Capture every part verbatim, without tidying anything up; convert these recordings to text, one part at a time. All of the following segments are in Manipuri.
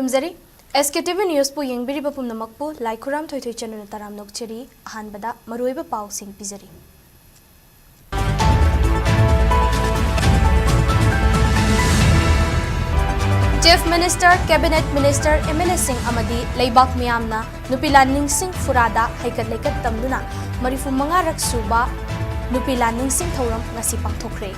ꯈꯨꯔꯨꯝꯖꯔꯤ꯫ S K T V News ꯄꯨ ꯌꯦꯡꯕꯤꯔꯤꯕ ꯄꯨꯝꯅꯃꯛꯄꯨ ꯂꯥꯏ ꯈꯨꯔꯥꯝ ꯊꯣꯏꯊꯣꯏ ꯆꯅꯨꯅ ꯇꯔꯥꯝ ꯅꯣꯛꯆꯔꯤ꯫ ꯑꯍꯥꯟꯕꯗ ꯃꯔꯨꯑꯣꯏꯕ ꯄꯥꯎꯁꯤꯡ ꯄꯤꯖꯔꯤ꯫ Chief Minister, Cabinet Minister, M L A ꯁꯤꯡ ꯑꯃꯗꯤ ꯂꯩꯕꯥꯛ ꯃꯤꯌꯥꯝꯅ ꯅꯨꯄꯤ ꯂꯥꯟꯅꯤꯡꯁꯤꯡ ꯐꯨꯔꯥꯗ ꯍꯩꯀꯠ ꯂꯩꯀꯠ ꯇꯝꯗꯨꯅ ꯃꯔꯤꯐꯨ ꯃꯉꯥꯔꯛ ꯁꯨꯕ ꯅꯨꯄꯤ ꯂꯥꯟꯅꯤꯡꯁꯤꯡ ꯊꯧꯔꯝ ꯉꯁꯤ ꯄꯥꯡꯊꯣꯛꯈ꯭ꯔꯦ꯫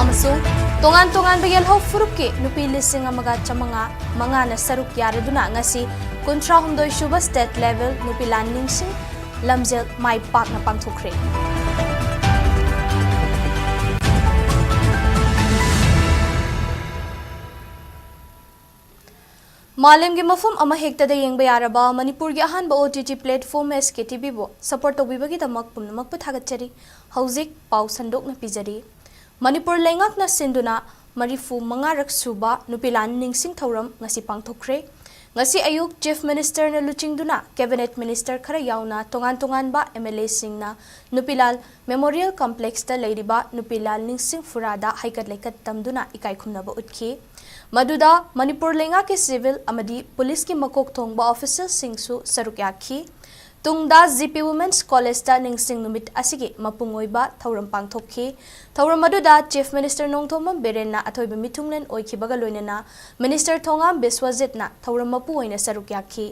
ꯑꯃꯁꯨꯡ ꯇꯣꯉꯥꯟ ꯇꯣꯉꯥꯟꯕ ꯌꯦꯜꯍꯧ ꯐꯨꯔꯨꯞꯀꯤ ꯅꯨꯄꯤ ꯂꯤꯁꯤꯡ ꯑꯃꯒ ꯆꯥꯃꯉꯥ ꯃꯉꯥꯅ ꯁꯔꯨꯛ ꯌꯥꯔꯗꯨꯅ ꯉꯁꯤ ꯀꯨꯟꯊ꯭ꯔꯥ ꯍꯨꯝꯗꯣꯏ ꯁꯨꯕ State Level ꯅꯨꯄꯤ ꯂꯥꯟꯅꯤꯡꯁꯤꯡ ꯂꯝꯖꯦꯜ ꯃꯥꯏ ꯄꯥꯛꯅ ꯄꯥꯡꯊꯣꯛꯈ꯭ꯔꯦ꯫ ꯃꯥꯂꯦꯝꯒꯤ ꯃꯐꯝ ꯑꯃ ꯍꯦꯛꯇꯗ ꯌꯦꯡꯕ ꯌꯥꯔꯕ ꯃꯅꯤꯄꯨꯔꯒꯤ ꯑꯍꯥꯟꯕ O T T platform S K T V ꯕꯨ support ꯇꯧꯕꯤꯕꯒꯤꯗꯃꯛ ꯄꯨꯝꯅꯃꯛꯄꯨ ꯊꯥꯒꯠꯆꯔꯤ꯫ ꯍꯧꯖꯤꯛ ꯄꯥꯎ ꯁꯟꯗꯣꯛꯅ ꯄꯤꯖꯔꯤ꯫ ꯃꯅꯤꯄꯨꯔ ꯂꯩꯉꯥꯛꯅ ꯁꯤꯟꯗꯨꯅ ꯃꯔꯤꯐꯨ ꯃꯉꯥꯔꯛ ꯁꯨꯕ ꯅꯨꯄꯤ ꯂꯥꯟ ꯅꯤꯡꯁꯤꯡ ꯊꯧꯔꯝ ꯉꯁꯤ ꯄꯥꯡꯊꯣꯛꯈ꯭ꯔꯦ꯫ ꯉꯁꯤ ꯑꯌꯨꯛ Chief Minister ꯅ ꯂꯨꯆꯤꯡꯗꯨꯅ Cabinet Minister ꯈꯔ ꯌꯥꯎꯅ ꯇꯣꯉꯥꯟ ꯇꯣꯉꯥꯟꯕ M L A ꯁꯤꯡꯅ ꯅꯨꯄꯤꯂꯥꯜ Memorial Complex ꯇ ꯂꯩꯔꯤꯕ ꯅꯨꯄꯤꯂꯥꯜ ꯅꯤꯡꯁꯤꯡ ꯐꯨꯔꯥꯗ ꯍꯩꯀꯠ ꯂꯩꯀꯠ ꯇꯝꯗꯨꯅ ꯏꯀꯥꯏ ꯈꯨꯝꯅꯕ ꯎꯠꯈꯤ꯫ ꯃꯗꯨꯗ ꯃꯅꯤꯄꯨꯔ ꯂꯩꯉꯥꯛꯀꯤ civil ꯑꯃꯗꯤ police ꯀꯤ ꯃꯀꯣꯛ ꯊꯣꯡꯕ official ꯁꯤꯡꯁꯨ ꯁꯔꯨꯛ ꯌꯥꯈꯤ꯫ ꯇꯨꯡꯗ G P Women's College ꯇ ꯅꯤꯡꯁꯤꯡ ꯅꯨꯃꯤꯠ ꯑꯁꯤꯒꯤ ꯃꯄꯨꯡ ꯑꯣꯏꯕ ꯊꯧꯔꯝ ꯄꯥꯡꯊꯣꯛꯈꯤ꯫ ꯊꯧꯔꯝ ꯑꯗꯨꯗ Chief Minister ꯅꯣꯡꯊꯣꯝꯕꯝ ꯕꯤꯔꯦꯟꯅ ꯑꯊꯣꯏꯕ ꯃꯤꯊꯨꯡꯂꯦꯟ ꯑꯣꯏꯈꯤꯕꯒ ꯂꯣꯏꯅꯅ Minister ꯊꯣꯉꯥꯝ ꯕꯤꯁ꯭ꯋꯖꯤꯠꯅ ꯊꯧꯔꯝ ꯃꯄꯨ ꯑꯣꯏꯅ ꯁꯔꯨꯛ ꯌꯥꯈꯤ꯫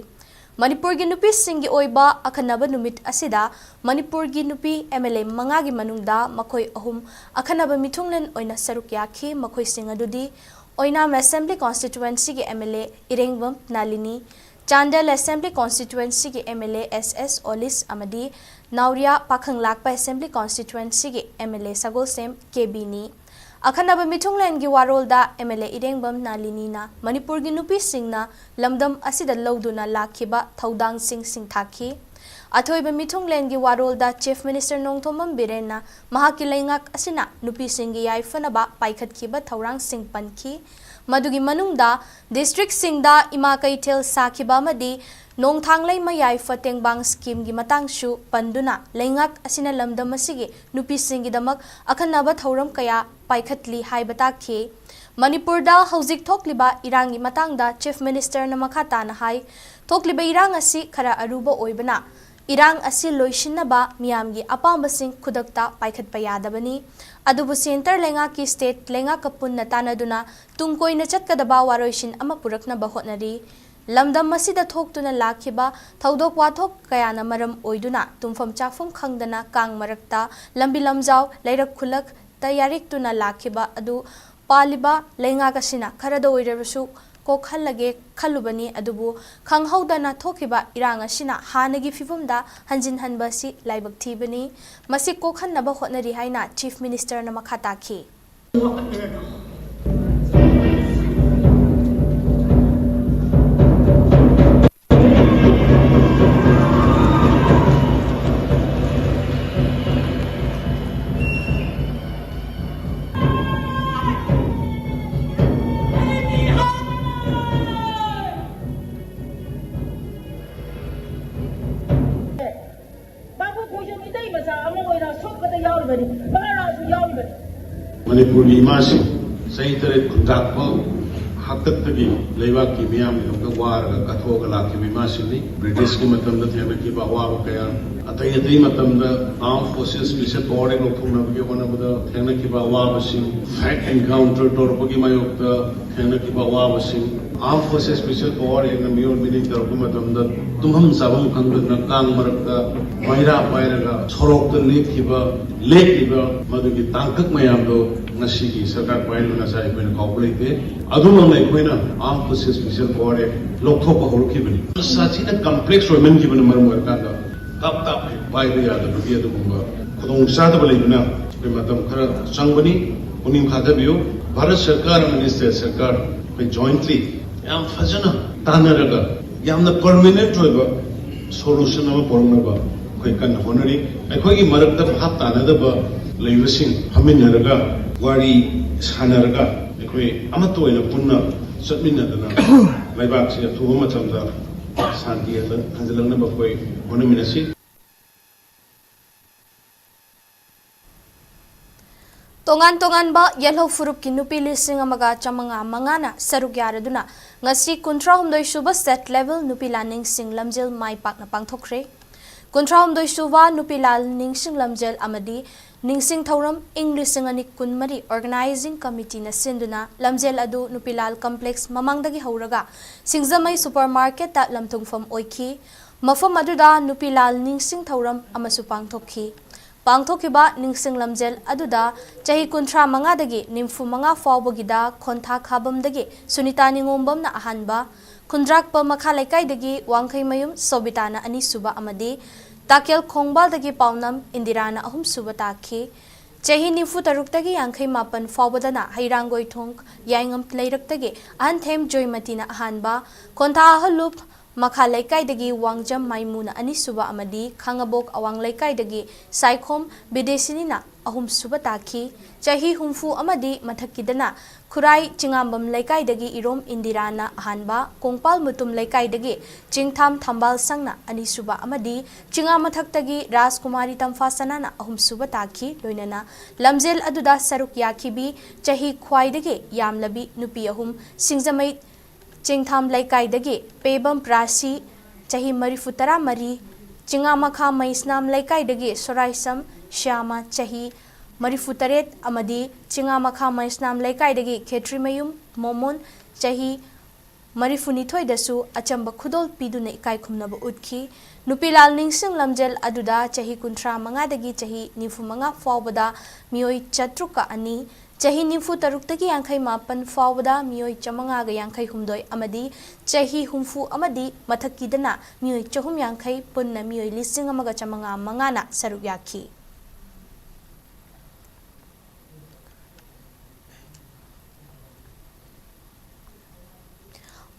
ꯃꯅꯤꯄꯨꯔꯒꯤ ꯅꯨꯄꯤꯁꯤꯡꯒꯤ ꯑꯣꯏꯕ ꯑꯈꯟꯅꯕ ꯅꯨꯃꯤꯠ ꯑꯁꯤꯗ ꯃꯅꯤꯄꯨꯔꯒꯤ ꯅꯨꯄꯤ M L A ꯃꯉꯥꯒꯤ ꯃꯅꯨꯡꯗ ꯃꯈꯣꯏ ꯑꯍꯨꯝ ꯑꯈꯟꯅꯕ ꯃꯤꯊꯨꯡꯂꯦꯟ ꯑꯣꯏꯅ ꯁꯔꯨꯛ ꯌꯥꯈꯤ꯫ ꯃꯈꯣꯏꯁꯤꯡ ꯑꯗꯨꯗꯤ ꯑꯣꯏꯅꯥꯝ Assembly Constituency ꯒꯤ M L A ꯏꯔꯦꯡꯕꯝ ꯅꯥꯂꯤꯅꯤ, Chandel Assembly Constituency ꯒꯤ M L A S S ꯑꯣꯂꯤꯁ ꯑꯃꯗꯤ ꯅꯥꯎꯔꯤꯌꯥ ꯄꯥꯈꯪꯂꯥꯛꯄ Assembly Constituency ꯒꯤ M L A ꯁꯒꯣꯜꯁꯦꯝ ꯀꯦꯕꯤꯅꯤ꯫ ꯑꯈꯟꯅꯕ ꯃꯤꯊꯨꯡꯂꯦꯟꯒꯤ ꯋꯥꯔꯣꯜꯗ M L A ꯏꯔꯦꯡꯕꯝ ꯅꯥꯂꯤꯅꯤꯅ ꯃꯅꯤꯄꯨꯔꯒꯤ ꯅꯨꯄꯤꯁꯤꯡꯅ ꯂꯝꯗꯝ ꯑꯁꯤꯗ ꯂꯧꯗꯨꯅ ꯂꯥꯛꯈꯤꯕ ꯊꯧꯗꯥꯡꯁꯤꯡ ꯁꯤꯡꯊꯥꯈꯤ꯫ ꯑꯊꯣꯏꯕ ꯃꯤꯊꯨꯡꯂꯦꯟꯒꯤ ꯋꯥꯔꯣꯜꯗ Chief Minister ꯅꯣꯡꯊꯣꯝꯕꯝ ꯕꯤꯔꯦꯟꯅ ꯃꯍꯥꯛꯀꯤ ꯂꯩꯉꯥꯛ ꯑꯁꯤꯅ ꯅꯨꯄꯤꯁꯤꯡꯒꯤ ꯌꯥꯏꯐꯅꯕ ꯄꯥꯏꯈꯠꯈꯤꯕ ꯊꯧꯔꯥꯡꯁꯤꯡ ꯄꯟꯈꯤ꯫ ꯃꯗꯨꯒꯤ ꯃꯅꯨꯡꯗ district ꯁꯤꯡꯗ ꯏꯃꯥ ꯀꯩꯊꯦꯜ ꯁꯥꯈꯤꯕ ꯑꯃꯗꯤ ꯅꯣꯡꯊꯥꯡꯂꯩꯃ ꯌꯥꯏꯐ ꯇꯦꯡꯕꯥꯡ ꯁ꯭ꯀꯤꯝꯒꯤ ꯃꯇꯥꯡꯁꯨ ꯄꯟꯗꯨꯅ ꯂꯩꯉꯥꯛ ꯑꯁꯤꯅ ꯂꯝꯗꯝ ꯑꯁꯤꯒꯤ ꯅꯨꯄꯤꯁꯤꯡꯒꯤꯗꯃꯛ ꯑꯈꯟꯅꯕ ꯊꯧꯔꯝ ꯀꯌꯥ ꯄꯥꯏꯈꯠꯂꯤ ꯍꯥꯏꯕ ꯇꯥꯛꯈꯤ꯫ ꯃꯅꯤꯄꯨꯔꯗ ꯍꯧꯖꯤꯛ ꯊꯣꯛꯂꯤꯕ ꯏꯔꯥꯡꯒꯤ ꯃꯇꯥꯡꯗ Chief Minister ꯅ ꯃꯈꯥ ꯇꯥꯅ ꯍꯥꯏ, ꯊꯣꯛꯂꯤꯕ ꯏꯔꯥꯡ ꯑꯁꯤ ꯈꯔ ꯑꯔꯨꯕ ꯑꯣꯏꯕꯅ ꯏꯔꯥꯡ ꯑꯁꯤ ꯂꯣꯏꯁꯤꯟꯅꯕ ꯃꯤꯌꯥꯝꯒꯤ ꯑꯄꯥꯝꯕꯁꯤꯡ ꯈꯨꯗꯛꯇ ꯄꯥꯏꯈꯠꯄ ꯌꯥꯗꯕꯅꯤ꯫ ꯑꯗꯨꯕꯨ centre ꯂꯩꯉꯥꯛꯀꯤ state ꯂꯩꯉꯥꯛꯀ ꯄꯨꯟꯅ ꯇꯥꯟꯅꯗꯨꯅ ꯇꯨꯡ ꯀꯣꯏꯅ ꯆꯠꯀꯗꯕ ꯋꯥꯔꯣꯏꯁꯤꯟ ꯑꯃ ꯄꯨꯔꯛꯅꯕ ꯍꯣꯠꯅꯔꯤ꯫ ꯂꯝꯗꯝ ꯑꯁꯤꯗ ꯊꯣꯛꯇꯨꯅ ꯂꯥꯛꯈꯤꯕ ꯊꯧꯗꯣꯛ ꯋꯥꯊꯣꯛ ꯀꯌꯥꯅ ꯃꯔꯝ ꯑꯣꯏꯗꯨꯅ ꯇꯨꯝꯐꯝ ꯆꯥꯐꯝ ꯈꯪꯗꯅ ꯀꯥꯡ ꯃꯔꯛꯇ, ꯂꯝꯕꯤ ꯂꯝꯖꯥꯎ, ꯂꯩꯔꯛ ꯈꯨꯜꯂꯛꯇ ꯌꯥꯔꯦꯛꯇꯨꯅ ꯂꯥꯛꯈꯤꯕ ꯑꯗꯨ ꯄꯥꯜꯂꯤꯕ ꯂꯩꯉꯥꯛ ꯑꯁꯤꯅ ꯈꯔꯗ ꯑꯣꯏꯔꯕꯁꯨ ꯀꯣꯛꯍꯜꯂꯒꯦ ꯈꯜꯂꯨꯕꯅꯤ꯫ ꯑꯗꯨꯕꯨ ꯈꯪꯍꯧꯗꯅ ꯊꯣꯛꯈꯤꯕ ꯏꯔꯥꯡ ꯑꯁꯤꯅ ꯍꯥꯟꯅꯒꯤ ꯐꯤꯕꯝꯗ ꯍꯟꯖꯤꯟꯍꯟꯕ ꯑꯁꯤ ꯂꯥꯏꯕꯛ ꯊꯤꯕꯅꯤ꯫ ꯃꯁꯤ ꯀꯣꯛꯍꯟꯅꯕ ꯍꯣꯠꯅꯔꯤ ꯍꯥꯏꯅ Chief Minister ꯅ ꯃꯈꯥ ꯇꯥꯈꯤ꯫ ꯕꯥꯕꯨ, ꯑꯩꯈꯣꯏꯁꯨ ꯃꯤꯇꯩ ꯃꯆꯥ ꯑꯃ ꯑꯣꯏꯅ ꯁꯣꯛꯄꯗ ꯌꯥꯎꯔꯤꯕꯅꯤ, ꯚꯥꯔꯥꯁꯨ ꯌꯥꯎꯔꯤꯕꯅꯤ꯫ ꯃꯅꯤꯄꯨꯔꯒꯤ ꯏꯃꯥꯁꯤꯡ ꯆꯍꯤ ꯇꯔꯦꯠ ꯈꯨꯟꯇꯥꯛꯄ ꯍꯥꯛꯇꯛꯇꯒꯤ ꯂꯩꯕꯥꯛꯀꯤ ꯃꯤꯌꯥꯝꯒꯤꯗꯃꯛꯇ ꯋꯥꯔꯒ ꯀꯠꯊꯣꯛꯑꯒ ꯂꯥꯛꯈꯤꯕ ꯏꯃꯥꯁꯤꯡꯅꯤ꯫ ꯕ꯭ꯔꯤꯇꯤꯁꯀꯤ ꯃꯇꯝꯗ ꯊꯦꯡꯅꯈꯤꯕ ꯑꯋꯥꯕ ꯀꯌꯥ, ꯑꯇꯩ ꯑꯇꯩ ꯃꯇꯝꯗ Armed Forces Special Power Act ꯂꯧꯊꯣꯛꯅꯕꯒꯤ ꯍꯣꯠꯅꯕꯗ ꯊꯦꯡꯅꯈꯤꯕ ꯑꯋꯥꯕꯁꯤꯡ, fake encounter ꯇꯧꯔꯛꯄꯒꯤ ꯃꯥꯌꯣꯛꯇ ꯊꯦꯡꯅꯈꯤꯕ ꯑꯋꯥꯕꯁꯤꯡ, Armed Forces Special Power Act ꯅ ꯃꯤꯑꯣꯠ ꯃꯤꯅꯩ ꯇꯧꯔꯛꯄ ꯃꯇꯝꯗ ꯇꯨꯝꯐꯝ ꯆꯥꯐꯝ ꯈꯪꯗꯗꯅ ꯀꯥꯡ ꯃꯔꯛꯇ ꯃꯩꯔꯥ ꯄꯥꯏꯔꯒ ꯁꯣꯔꯣꯛꯇ ꯂꯦꯞꯈꯤꯕ, ꯂꯦꯞꯂꯤꯕ ꯃꯗꯨꯒꯤ ꯇꯥꯡꯀꯛ ꯃꯌꯥꯝꯗꯣ ꯉꯁꯤꯒꯤ ꯁꯔꯀꯥꯔ ꯄꯥꯏꯔꯤꯕ ꯉꯁꯥꯏ ꯑꯩꯈꯣꯏꯅ ꯀꯥꯎꯕ ꯂꯩꯇꯦ꯫ ꯑꯗꯨꯃꯛꯅ ꯑꯩꯈꯣꯏꯅ Armed Forces Special Power Act ꯂꯧꯊꯣꯛꯄ ꯍꯧꯔꯛꯈꯤꯕꯅꯤ꯫ ꯁꯥꯊꯤꯅ complex ꯑꯣꯏꯃꯟꯈꯤꯕꯅ ꯃꯔꯝ ꯑꯣꯏꯔꯀꯥꯟꯗ ꯇꯞ ꯇꯞ ꯍꯦꯛ ꯄꯥꯏꯕ ꯌꯥꯗꯕꯒꯤ ꯑꯗꯨꯒꯨꯝꯕ ꯈꯨꯗꯣꯡꯆꯥꯗꯕ ꯂꯩꯕꯅ ꯑꯩꯈꯣꯏ ꯃꯇꯝ ꯈꯔ ꯆꯪꯕꯅꯤ꯫ ꯄꯨꯛꯅꯤꯡ ꯊꯥꯗꯕꯤꯌꯨ꯫ ꯚꯥꯔꯠ ꯁꯔꯀꯥꯔ ꯑꯃꯗꯤ state ꯁꯔꯀꯥꯔ ꯑꯩꯈꯣꯏ jointly ꯌꯥꯝ ꯐꯖꯅ ꯇꯥꯟꯅꯔꯒ ꯌꯥꯝꯅ permanent ꯑꯣꯏꯕ solution ꯑꯃ ꯄꯨꯔꯛꯅꯕ ꯑꯩꯈꯣꯏ ꯀꯟꯅ ꯍꯣꯠꯅꯔꯤ꯫ ꯑꯩꯈꯣꯏꯒꯤ ꯃꯔꯛꯇ ꯚꯥꯞ ꯇꯥꯅꯗꯕ ꯂꯩꯕꯁꯤꯡ ꯐꯝꯃꯤꯟꯅꯔꯒ ꯋꯥꯔꯤ ꯁꯥꯟꯅꯔꯒ ꯑꯩꯈꯣꯏ ꯑꯃꯠꯇ ꯑꯣꯏꯅ ꯄꯨꯟꯅ ꯆꯠꯃꯤꯟꯅꯗꯅ ꯂꯩꯕꯥꯛꯁꯤ ꯑꯊꯨꯕ ꯃꯇꯝꯗ ꯁꯥꯟꯇꯤ ꯍꯟꯖꯤꯜꯂꯛꯅꯕ ꯑꯩꯈꯣꯏ ꯍꯣꯠꯅꯃꯤꯟꯅꯁꯤ꯫ ꯇꯣꯉꯥꯟ ꯇꯣꯉꯥꯟꯕ ꯌꯦꯜꯍꯧ ꯐꯨꯔꯨꯞꯀꯤ ꯅꯨꯄꯤ ꯂꯤꯁꯤꯡ ꯑꯃꯒ ꯆꯥꯃꯉꯥ ꯃꯉꯥꯅ ꯁꯔꯨꯛ ꯌꯥꯔꯗꯨꯅ ꯉꯁꯤ ꯀꯨꯟꯊ꯭ꯔꯥꯍꯨꯝꯗꯣꯏ ꯁꯨꯕ state level ꯅꯨꯄꯤ ꯂꯥꯟ ꯅꯤꯡꯁꯤꯡ ꯂꯝꯖꯦꯜ ꯃꯥꯏ ꯄꯥꯛꯅ ꯄꯥꯡꯊꯣꯛꯈ꯭ꯔꯦ꯫ ꯀꯨꯟꯊ꯭ꯔꯥꯍꯨꯝꯗꯣꯏ ꯁꯨꯕ ꯅꯨꯄꯤ ꯂꯥꯟ ꯅꯤꯡꯁꯤꯡ ꯂꯝꯖꯦꯜ ꯑꯃꯗꯤ ꯅꯤꯡꯁꯤꯡ ꯊꯧꯔꯝ ꯏꯪ ꯂꯤꯁꯤꯡ ꯑꯅꯤ ꯀꯨꯟꯃꯔꯤ organizing committeeꯅ ꯁꯤꯟꯗꯨꯅ ꯂꯝꯖꯦꯜ ꯑꯗꯨ ꯅꯨꯄꯤ ꯂꯥꯟ complex ꯃꯃꯥꯡꯗꯒꯤ ꯍꯧꯔꯒ ꯁꯤꯡꯖꯃꯩ supermarketꯇ ꯂꯝꯊꯨꯡꯐꯝ ꯑꯣꯏꯈꯤ꯫ ꯃꯐꯝ ꯑꯗꯨꯗ ꯅꯨꯄꯤ ꯂꯥꯟ ꯅꯤꯡꯁꯤꯡ ꯊꯧꯔꯝ ꯑꯃꯁꯨ ꯄꯥꯡꯊꯣꯛꯈꯤ꯫ ꯄꯥꯡꯊꯣꯛꯈꯤꯕ ꯅꯤꯡꯁꯤꯡ ꯂꯝꯖꯦꯜ ꯑꯗꯨꯗ ꯆꯍꯤ ꯀꯨꯟꯊ꯭ꯔꯥ ꯃꯉꯥꯗꯒꯤ ꯅꯤꯐꯨ ꯃꯉꯥ ꯐꯥꯎꯕꯒꯤꯗ ꯈꯣꯟꯊꯥ ꯈꯥꯕꯝꯗꯒꯤ ꯁꯨꯅꯤꯇꯥ ꯅꯤꯉꯣꯝꯕꯝꯅ ꯑꯍꯥꯟꯕ, ꯈꯨꯟꯗ꯭ꯔꯥꯛꯄ ꯃꯈꯥ ꯂꯩꯀꯥꯏꯗꯒꯤ ꯋꯥꯡꯈꯩꯃꯌꯨꯝ ꯁꯣꯕꯤꯇꯥꯅ ꯑꯅꯤꯁꯨꯕ ꯑꯃꯗꯤ ꯇꯥꯀꯦꯜ ꯈꯣꯡꯕꯥꯜꯗꯒꯤ ꯄꯥꯎꯅꯝ ꯏꯟꯗꯤꯔꯥꯅ ꯑꯍꯨꯝꯁꯨꯕ ꯇꯥꯈꯤ꯫ ꯆꯍꯤ ꯅꯤꯐꯨ ꯇꯔꯨꯛꯇꯒꯤ ꯌꯥꯡꯈꯩ ꯃꯥꯄꯟ ꯐꯥꯎꯕꯗꯅ ꯍꯩꯔꯥꯡꯒꯣꯏꯊꯣꯡ ꯌꯥꯏꯉꯝ ꯂꯩꯔꯛꯇꯒꯤ ꯑꯍꯟꯊꯦꯝ ꯖꯣꯏꯃꯇꯤꯅ ꯑꯍꯥꯟꯕ, ꯈꯣꯟꯊꯥ ꯑꯍꯜꯂꯨꯞ ꯃꯈꯥ ꯂꯩꯀꯥꯏꯗꯒꯤ ꯋꯥꯡꯖꯝ ꯃꯥꯏꯃꯨꯅ ꯑꯅꯤꯁꯨꯕ ꯑꯃꯗꯤ ꯈꯥꯉꯕꯣꯛ ꯑꯋꯥꯡ ꯂꯩꯀꯥꯏꯗꯒꯤ ꯁꯥꯏꯈꯣꯝ ꯕꯤꯗꯦꯁꯤꯅꯤꯅ ꯑꯍꯨꯝꯁꯨꯕ ꯇꯥꯈꯤ꯫ ꯆꯍꯤ ꯍꯨꯝꯐꯨ ꯑꯃꯗꯤ ꯃꯊꯛꯀꯤꯗꯅ ꯈꯨꯔꯥꯏ ꯆꯤꯉꯥꯝꯕꯝ ꯂꯩꯀꯥꯏꯗꯒꯤ ꯏꯔꯣꯝ ꯏꯟꯗꯤꯔꯥꯅ ꯑꯍꯥꯟꯕ, ꯀꯣꯡꯄꯥꯜ ꯃꯨꯇꯨꯝ ꯂꯩꯀꯥꯏꯗꯒꯤ ꯆꯤꯡꯊꯥꯝ ꯊꯝꯕꯥꯜ ꯁꯪꯅ ꯑꯅꯤꯁꯨꯕ ꯑꯃꯗꯤ ꯆꯤꯉꯥ ꯃꯊꯛꯇꯒꯤ ꯔꯥꯖꯀꯨꯃꯥꯔꯤ ꯇꯝꯐꯥ ꯁꯅꯥꯅ ꯑꯍꯨꯝꯁꯨꯕ ꯇꯥꯈꯤ꯫ ꯂꯣꯏꯅꯅ ꯂꯝꯖꯦꯜ ꯑꯗꯨꯗ ꯁꯔꯨꯛ ꯌꯥꯈꯤꯕꯤ ꯆꯍꯤ ꯈ꯭ꯋꯥꯏꯗꯒꯤ ꯌꯥꯝꯂꯕꯤ ꯅꯨꯄꯤ ꯑꯍꯨꯝ, ꯁꯤꯡꯖꯃꯩ ꯆꯤꯡꯊꯥꯝ ꯂꯩꯀꯥꯏꯗꯒꯤ ꯄꯦꯕꯝ ꯄ꯭ꯔꯥꯁꯤ, ꯆꯍꯤ ꯃꯔꯤꯐꯨ ꯇꯔꯥ ꯃꯔꯤ, ꯆꯤꯉꯥꯃꯈꯥ ꯃꯩꯁꯅꯥꯝ ꯂꯩꯀꯥꯏꯗꯒꯤ ꯁꯣꯔꯥꯏꯁꯝ ꯁ꯭ꯌꯥꯃ, ꯆꯍꯤ ꯃꯔꯤꯐꯨ ꯇꯔꯦꯠ, ꯑꯃꯗꯤ ꯆꯤꯉꯥꯃꯈꯥ ꯃꯩꯁꯅꯥꯝ ꯂꯩꯀꯥꯏꯗꯒꯤ ꯈꯦꯇ꯭ꯔꯤꯃꯌꯨꯝ ꯃꯣꯃꯣꯟ, ꯆꯍꯤ ꯃꯔꯤꯐꯨ ꯅꯤꯊꯣꯏꯗꯁꯨ ꯑꯆꯝꯕ ꯈꯨꯗꯣꯜ ꯄꯤꯗꯨꯅ ꯏꯀꯥꯏ ꯈꯨꯝꯅꯕ ꯎꯠꯈꯤ꯫ ꯅꯨꯄꯤ ꯂꯥꯜ ꯅꯤꯡꯁꯤꯡ ꯂꯝꯖꯦꯜ ꯑꯗꯨꯗ ꯆꯍꯤ ꯀꯨꯟꯊ꯭ꯔꯥ ꯃꯉꯥꯗꯒꯤ ꯆꯍꯤ ꯅꯤꯐꯨ ꯃꯉꯥ ꯐꯥꯎꯕꯗ ꯃꯤꯑꯣꯏ ꯆꯥꯇ꯭ꯔꯨꯛꯀ ꯑꯅꯤ, ꯆꯍꯤ ꯅꯤꯐꯨ ꯇꯔꯨꯛꯇꯒꯤ ꯌꯥꯡꯈꯩ ꯃꯥꯄꯟ ꯐꯥꯎꯕꯗ ꯃꯤꯑꯣꯏ ꯆꯥꯃꯉꯥꯒ ꯌꯥꯡꯈꯩ ꯍꯨꯝꯗꯣꯏ ꯑꯃꯗꯤ ꯆꯍꯤ ꯍꯨꯝꯐꯨ ꯑꯃꯗꯤ ꯃꯊꯛꯀꯤꯗꯅ ꯃꯤꯑꯣꯏ ꯆꯍꯨꯝ ꯌꯥꯡꯈꯩ, ꯄꯨꯟꯅ ꯃꯤꯑꯣꯏ ꯂꯤꯁꯤꯡ ꯑꯃꯒ ꯆꯥꯃꯉꯥ ꯃꯉꯥꯅ ꯁꯔꯨꯛ ꯌꯥꯈꯤ꯫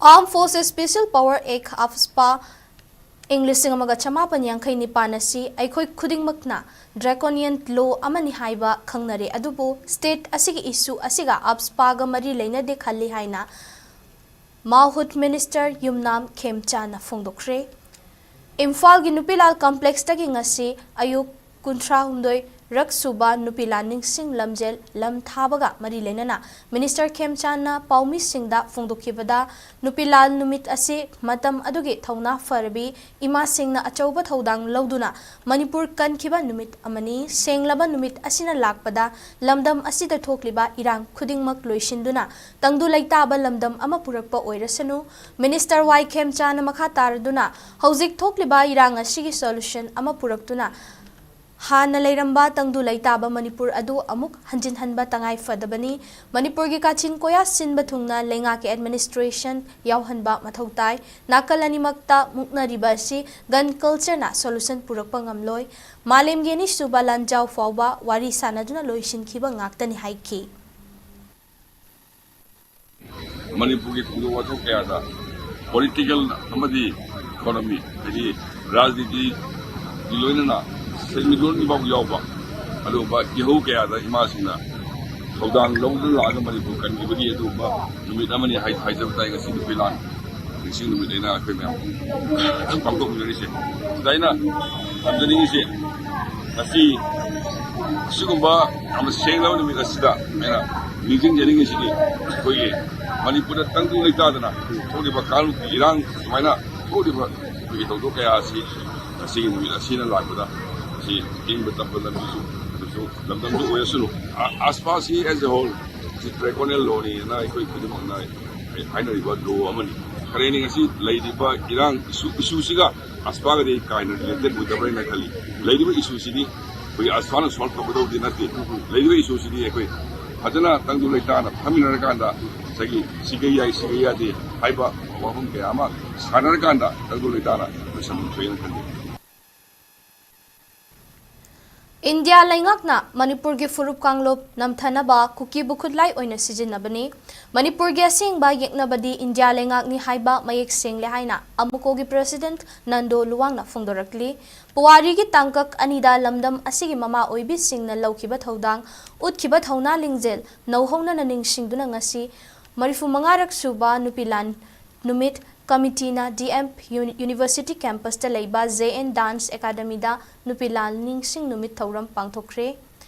Armed Forces Special Power Act, AFSPA, ꯏꯪ ꯂꯤꯁꯤꯡ ꯑꯃꯒ ꯆꯃꯥꯄꯟ ꯌꯥꯡꯈꯩ ꯅꯤꯄꯥꯟ ꯑꯁꯤ ꯑꯩꯈꯣꯏ ꯈꯨꯗꯤꯡꯃꯛꯅ draconian law ꯑꯃꯅꯤ ꯍꯥꯏꯕ ꯈꯪꯅꯔꯦ, ꯑꯗꯨꯕꯨ state ꯑꯁꯤꯒꯤ issue ꯑꯁꯤꯒ AFSPAꯒ ꯃꯔꯤ ꯂꯩꯅꯗꯦ ꯈꯜꯂꯤ ꯍꯥꯏꯅ ꯃꯥꯎꯍꯨꯠ ꯃꯤꯅꯤꯁꯇꯔ ꯌꯨꯝꯅꯥꯝ ꯈꯦꯝꯆꯥꯟꯅ ꯐꯣꯡꯗꯣꯛꯈ꯭ꯔꯦ꯫ ꯏꯝꯐꯥꯜꯒꯤ ꯅꯨꯄꯤꯂꯥꯜ ꯀꯝꯄ꯭ꯂꯦꯛꯁꯇꯒꯤ ꯉꯁꯤ ꯑꯌꯨꯛ ꯀꯨꯟꯊ꯭ꯔꯥ ꯍꯨꯝꯗꯣꯏ ꯔꯛ ꯁꯨꯕ ꯅꯨꯄꯤꯂꯥꯜ ꯅꯤꯡꯁꯤꯡ ꯂꯝꯖꯦꯜ ꯂꯝ ꯊꯥꯕꯒ ꯃꯔꯤ ꯂꯩꯅꯅ ꯃꯤꯅꯤꯁꯇꯔ ꯈꯦꯝꯆꯥꯟꯅ ꯄꯥꯎꯃꯤꯁꯤꯡꯗ ꯐꯣꯡꯗꯣꯛꯈꯤꯕꯗ, ꯅꯨꯄꯤꯂꯥꯜ ꯅꯨꯃꯤꯠ ꯑꯁꯤ ꯃꯇꯝ ꯑꯗꯨꯒꯤ ꯊꯧꯅꯥ ꯐꯔꯕꯤ ꯏꯃꯥꯁꯤꯡꯅ ꯑꯆꯧꯕ ꯊꯧꯗꯥꯡ ꯂꯧꯗꯨꯅ ꯃꯅꯤꯄꯨꯔ ꯀꯟꯈꯤꯕ ꯅꯨꯃꯤꯠ ꯑꯃꯅꯤ꯫ ꯁꯦꯡꯂꯕ ꯅꯨꯃꯤꯠ ꯑꯁꯤꯅ ꯂꯥꯛꯄꯗ ꯂꯝꯗꯝ ꯑꯁꯤꯗ ꯊꯣꯛꯂꯤꯕ ꯏꯔꯥꯡ ꯈꯨꯗꯤꯡꯃꯛ ꯂꯣꯏꯁꯤꯟꯗꯨꯅ ꯇꯪꯗꯨ ꯂꯩꯇꯥꯕ ꯂꯝꯗꯝ ꯑꯃ ꯄꯨꯔꯛꯄ ꯑꯣꯏꯔꯁꯅꯨ꯫ ꯃꯤꯅꯤꯁꯇꯔ ꯋꯥꯏ ꯈꯦꯝꯆꯥꯅ ꯃꯈꯥ ꯇꯥꯔꯗꯨꯅ ꯍꯧꯖꯤꯛ ꯊꯣꯛꯂꯤꯕ ꯏꯔꯥꯡ ꯑꯁꯤꯒꯤ solution ꯑꯃ ꯄꯨꯔꯛꯇꯨꯅ ꯍꯥꯟꯅ ꯂꯩꯔꯝꯕ ꯇꯪꯗꯨ ꯂꯩꯇꯥꯕ ꯃꯅꯤꯄꯨꯔ ꯑꯗꯨ ꯑꯃꯨꯛ ꯍꯟꯖꯤꯟꯍꯟꯕ ꯇꯉꯥꯏ ꯐꯗꯕꯅꯤ꯫ ꯃꯅꯤꯄꯨꯔꯒꯤ ꯀꯥꯆꯤꯟ ꯀꯣꯌꯥ ꯁꯤꯟꯕ ꯊꯨꯡꯅ ꯂꯩꯉꯥꯛꯀꯤ administration ꯌꯥꯎꯍꯟꯕ ꯃꯊꯧ ꯇꯥꯏ꯫ ꯅꯥꯀꯜ ꯑꯅꯤꯃꯛꯇ ꯃꯨꯛꯅꯔꯤꯕ ꯑꯁꯤ gun cultureꯅ solution ꯄꯨꯔꯛꯄ ꯉꯝꯂꯣꯏ꯫ ꯃꯥꯂꯦꯝꯒꯤ ꯑꯅꯤꯁꯨꯕ ꯂꯥꯟꯖꯥꯎ ꯐꯥꯎꯕ ꯋꯥꯔꯤ ꯁꯥꯟꯅꯗꯨꯅ ꯂꯣꯏꯁꯤꯟꯈꯤꯕ ꯉꯥꯛꯇꯅꯤ ꯍꯥꯏꯈꯤ꯫ ꯃꯅꯤꯄꯨꯔꯒꯤ ꯊꯧꯗꯣꯛ ꯋꯥꯊꯣꯛ ꯀꯌꯥꯗ political ꯑꯃꯗꯤ economy, ꯍꯥꯏꯗꯤ ꯔꯥꯖꯅꯤꯇꯤꯒꯤ ꯂꯣꯏꯅꯅ ꯁꯦꯟꯃꯤꯠꯂꯣꯟꯒꯤ ꯐꯥꯎ ꯌꯥꯎꯕ ꯑꯗꯨꯒꯨꯝꯕ ꯏꯍꯧ ꯀꯌꯥꯗ ꯏꯃꯥꯁꯤꯡꯅ ꯊꯧꯗꯥꯡ ꯂꯧꯗꯨꯅ ꯂꯥꯛꯑꯒ ꯃꯅꯤꯄꯨꯔ ꯀꯟꯈꯤꯕꯒꯤ ꯑꯗꯨꯒꯨꯝꯕ ꯅꯨꯃꯤꯠ ꯑꯃꯅꯤ ꯍꯥꯏ-, ꯍꯥꯏꯖꯕ ꯇꯥꯏ꯫ ꯉꯁꯤ ꯅꯨꯄꯤꯂꯥꯟ ꯅꯤꯡꯁꯤꯡ ꯅꯨꯃꯤꯠ ꯑꯩꯅ ꯑꯩꯈꯣꯏ ꯃꯌꯥꯝ ꯄꯥꯡꯊꯣꯛꯃꯤꯟꯅꯔꯤꯁꯦ꯫ ꯁꯤꯗ ꯑꯩꯅ ꯊꯝꯖꯅꯤꯡꯉꯤꯁꯦ, ꯉꯁꯤ ꯑꯁꯤꯒꯨꯝꯕ ꯌꯥꯝꯅ ꯁꯦꯡꯂꯕ ꯅꯨꯃꯤꯠ ꯑꯁꯤꯗ ꯑꯩꯅ ꯅꯤꯡꯁꯤꯡꯖꯅꯤꯡꯉꯤꯁꯤꯗꯤ, ꯑꯩꯈꯣꯏꯒꯤ ꯃꯅꯤꯄꯨꯔꯗ ꯇꯪꯗꯨ ꯂꯩꯇꯥꯗꯅ ꯊꯣꯛꯂꯤꯕ ꯀꯥꯡꯂꯨꯞꯀꯤ ꯏꯔꯥꯡ, ꯁꯨꯃꯥꯏꯅ ꯊꯣꯛꯂꯤꯕ ꯑꯩꯈꯣꯏꯒꯤ ꯊꯧꯗꯣꯛ ꯀꯌꯥ ꯑꯁꯤ ꯉꯁꯤꯒꯤ ꯅꯨꯃꯤꯠ ꯑꯁꯤꯅ ꯂꯥꯛꯄꯗ, ꯁꯤ ꯏꯪꯕ ꯇꯞꯄ ꯂꯝꯕꯤꯁꯨ, ꯑꯗꯨꯁꯨ ꯂꯝꯗꯝꯁꯨ ꯑꯣꯏꯔꯁꯅꯨ꯫ ꯑ-, ꯑꯁꯄꯥꯁꯤ as a whole, ꯁꯤ draconian lawꯅꯤ ꯍꯥꯏꯅ ꯑꯩꯈꯣꯏ ꯈꯨꯗꯤꯡꯃꯛꯅ ꯍꯥꯏꯅꯔꯤꯕ law ꯑꯃꯅꯤ꯫ ꯈꯔꯦꯅꯤ ꯉꯁꯤ ꯂꯩꯔꯤꯕ ꯏꯔꯥꯡ issue, issueꯁꯤꯒ ꯑꯁꯄꯥꯒꯗꯤ ꯑꯩ ꯀꯥ ꯍꯦꯟꯅ related ꯑꯣꯏꯗꯕ꯭ꯔꯥ ꯍꯥꯏꯅ ꯈꯜꯂꯤ꯫ ꯂꯩꯔꯤꯕ issueꯁꯤꯗꯤ ꯑꯩꯈꯣꯏꯒꯤ ꯑꯁꯄꯥꯅ solve ꯇꯧꯒꯗꯧꯗꯤ ꯅꯠꯇꯦ꯫ ꯂꯩꯔꯤꯕ issueꯁꯤꯗꯤ ꯑꯩꯈꯣꯏ ꯐꯖꯅ ꯇꯪꯗꯨ ꯂꯩꯇꯥꯅ ꯐꯝꯃꯤꯟꯅꯔꯀꯥꯟꯗ ꯉꯁꯥꯏꯒꯤ ꯁꯤꯒ ꯌꯥꯏ, ꯁꯤꯒ ꯌꯥꯗꯦ ꯍꯥꯏꯕ ꯋꯥꯐꯝ ꯀꯌꯥ ꯑꯃ ꯁꯥꯟꯅꯔꯀꯥꯟꯗ ꯇꯪꯗꯨ ꯂꯩꯇꯥꯅ ꯂꯣꯏꯁꯟꯕ ꯊꯣꯛꯑꯦꯅ ꯈꯜꯂꯤ꯫ ꯏꯟꯗꯤꯌꯥ ꯂꯩꯉꯥꯛꯅ ꯃꯅꯤꯄꯨꯔꯒꯤ ꯐꯨꯔꯨꯞ ꯀꯥꯡꯂꯨꯞ ꯅꯝꯊꯅꯕ ꯀꯨꯀꯤꯕꯨ ꯈꯨꯠꯂꯥꯏ ꯑꯣꯏꯅ ꯁꯤꯖꯤꯟꯅꯕꯅꯤ꯫ ꯃꯅꯤꯄꯨꯔꯒꯤ ꯑꯁꯦꯡꯕ ꯌꯦꯛꯅꯕꯗꯤ ꯏꯟꯗꯤꯌꯥ ꯂꯩꯉꯥꯛꯅꯤ ꯍꯥꯏꯕ ꯃꯌꯦꯛ ꯁꯦꯡꯂꯦ ꯍꯥꯏꯅ ꯑꯃꯨꯀꯣꯒꯤ president ꯅꯟꯗꯣ ꯂꯨꯋꯥꯡꯅ ꯐꯣꯡꯗꯣꯔꯛꯂꯤ꯫ ꯄꯨꯋꯥꯔꯤꯒꯤ ꯇꯥꯡꯀꯛ ꯑꯅꯤꯗ ꯂꯝꯗꯝ ꯑꯁꯤꯒꯤ ꯃꯃꯥ ꯑꯣꯏꯕꯤꯁꯤꯡꯅ ꯂꯧꯈꯤꯕ ꯊꯧꯗꯥꯡ, ꯎꯠꯈꯤꯕ ꯊꯧꯅꯥ ꯂꯤꯡꯖꯦꯜ ꯅꯧꯍꯧꯅꯅ ꯅꯤꯡꯁꯤꯡꯗꯨꯅ ꯉꯁꯤ ꯃꯔꯤꯐꯨ ꯃꯉꯥꯔꯛ ꯁꯨꯕ ꯅꯨꯄꯤ ꯂꯥꯟ ꯅꯨꯃꯤꯠ ꯀꯃꯤꯇꯤꯅ ꯗꯤ ꯑꯦꯝ ꯌꯨꯅꯤ-, ꯌꯨꯅꯤꯚꯔꯁꯤꯇꯤ ꯀꯦꯝꯄꯁꯇ ꯂꯩꯕ ꯖꯦ ꯑꯦꯟ ꯗꯥꯟꯁ ꯑꯦꯀꯥꯗꯃꯤꯗ ꯅꯨꯄꯤ ꯂꯥꯟ ꯅꯤꯡꯁꯤꯡ ꯅꯨꯃꯤꯠ ꯊꯧꯔꯝ ꯄꯥꯡꯊꯣꯛꯈ꯭ꯔꯦ꯫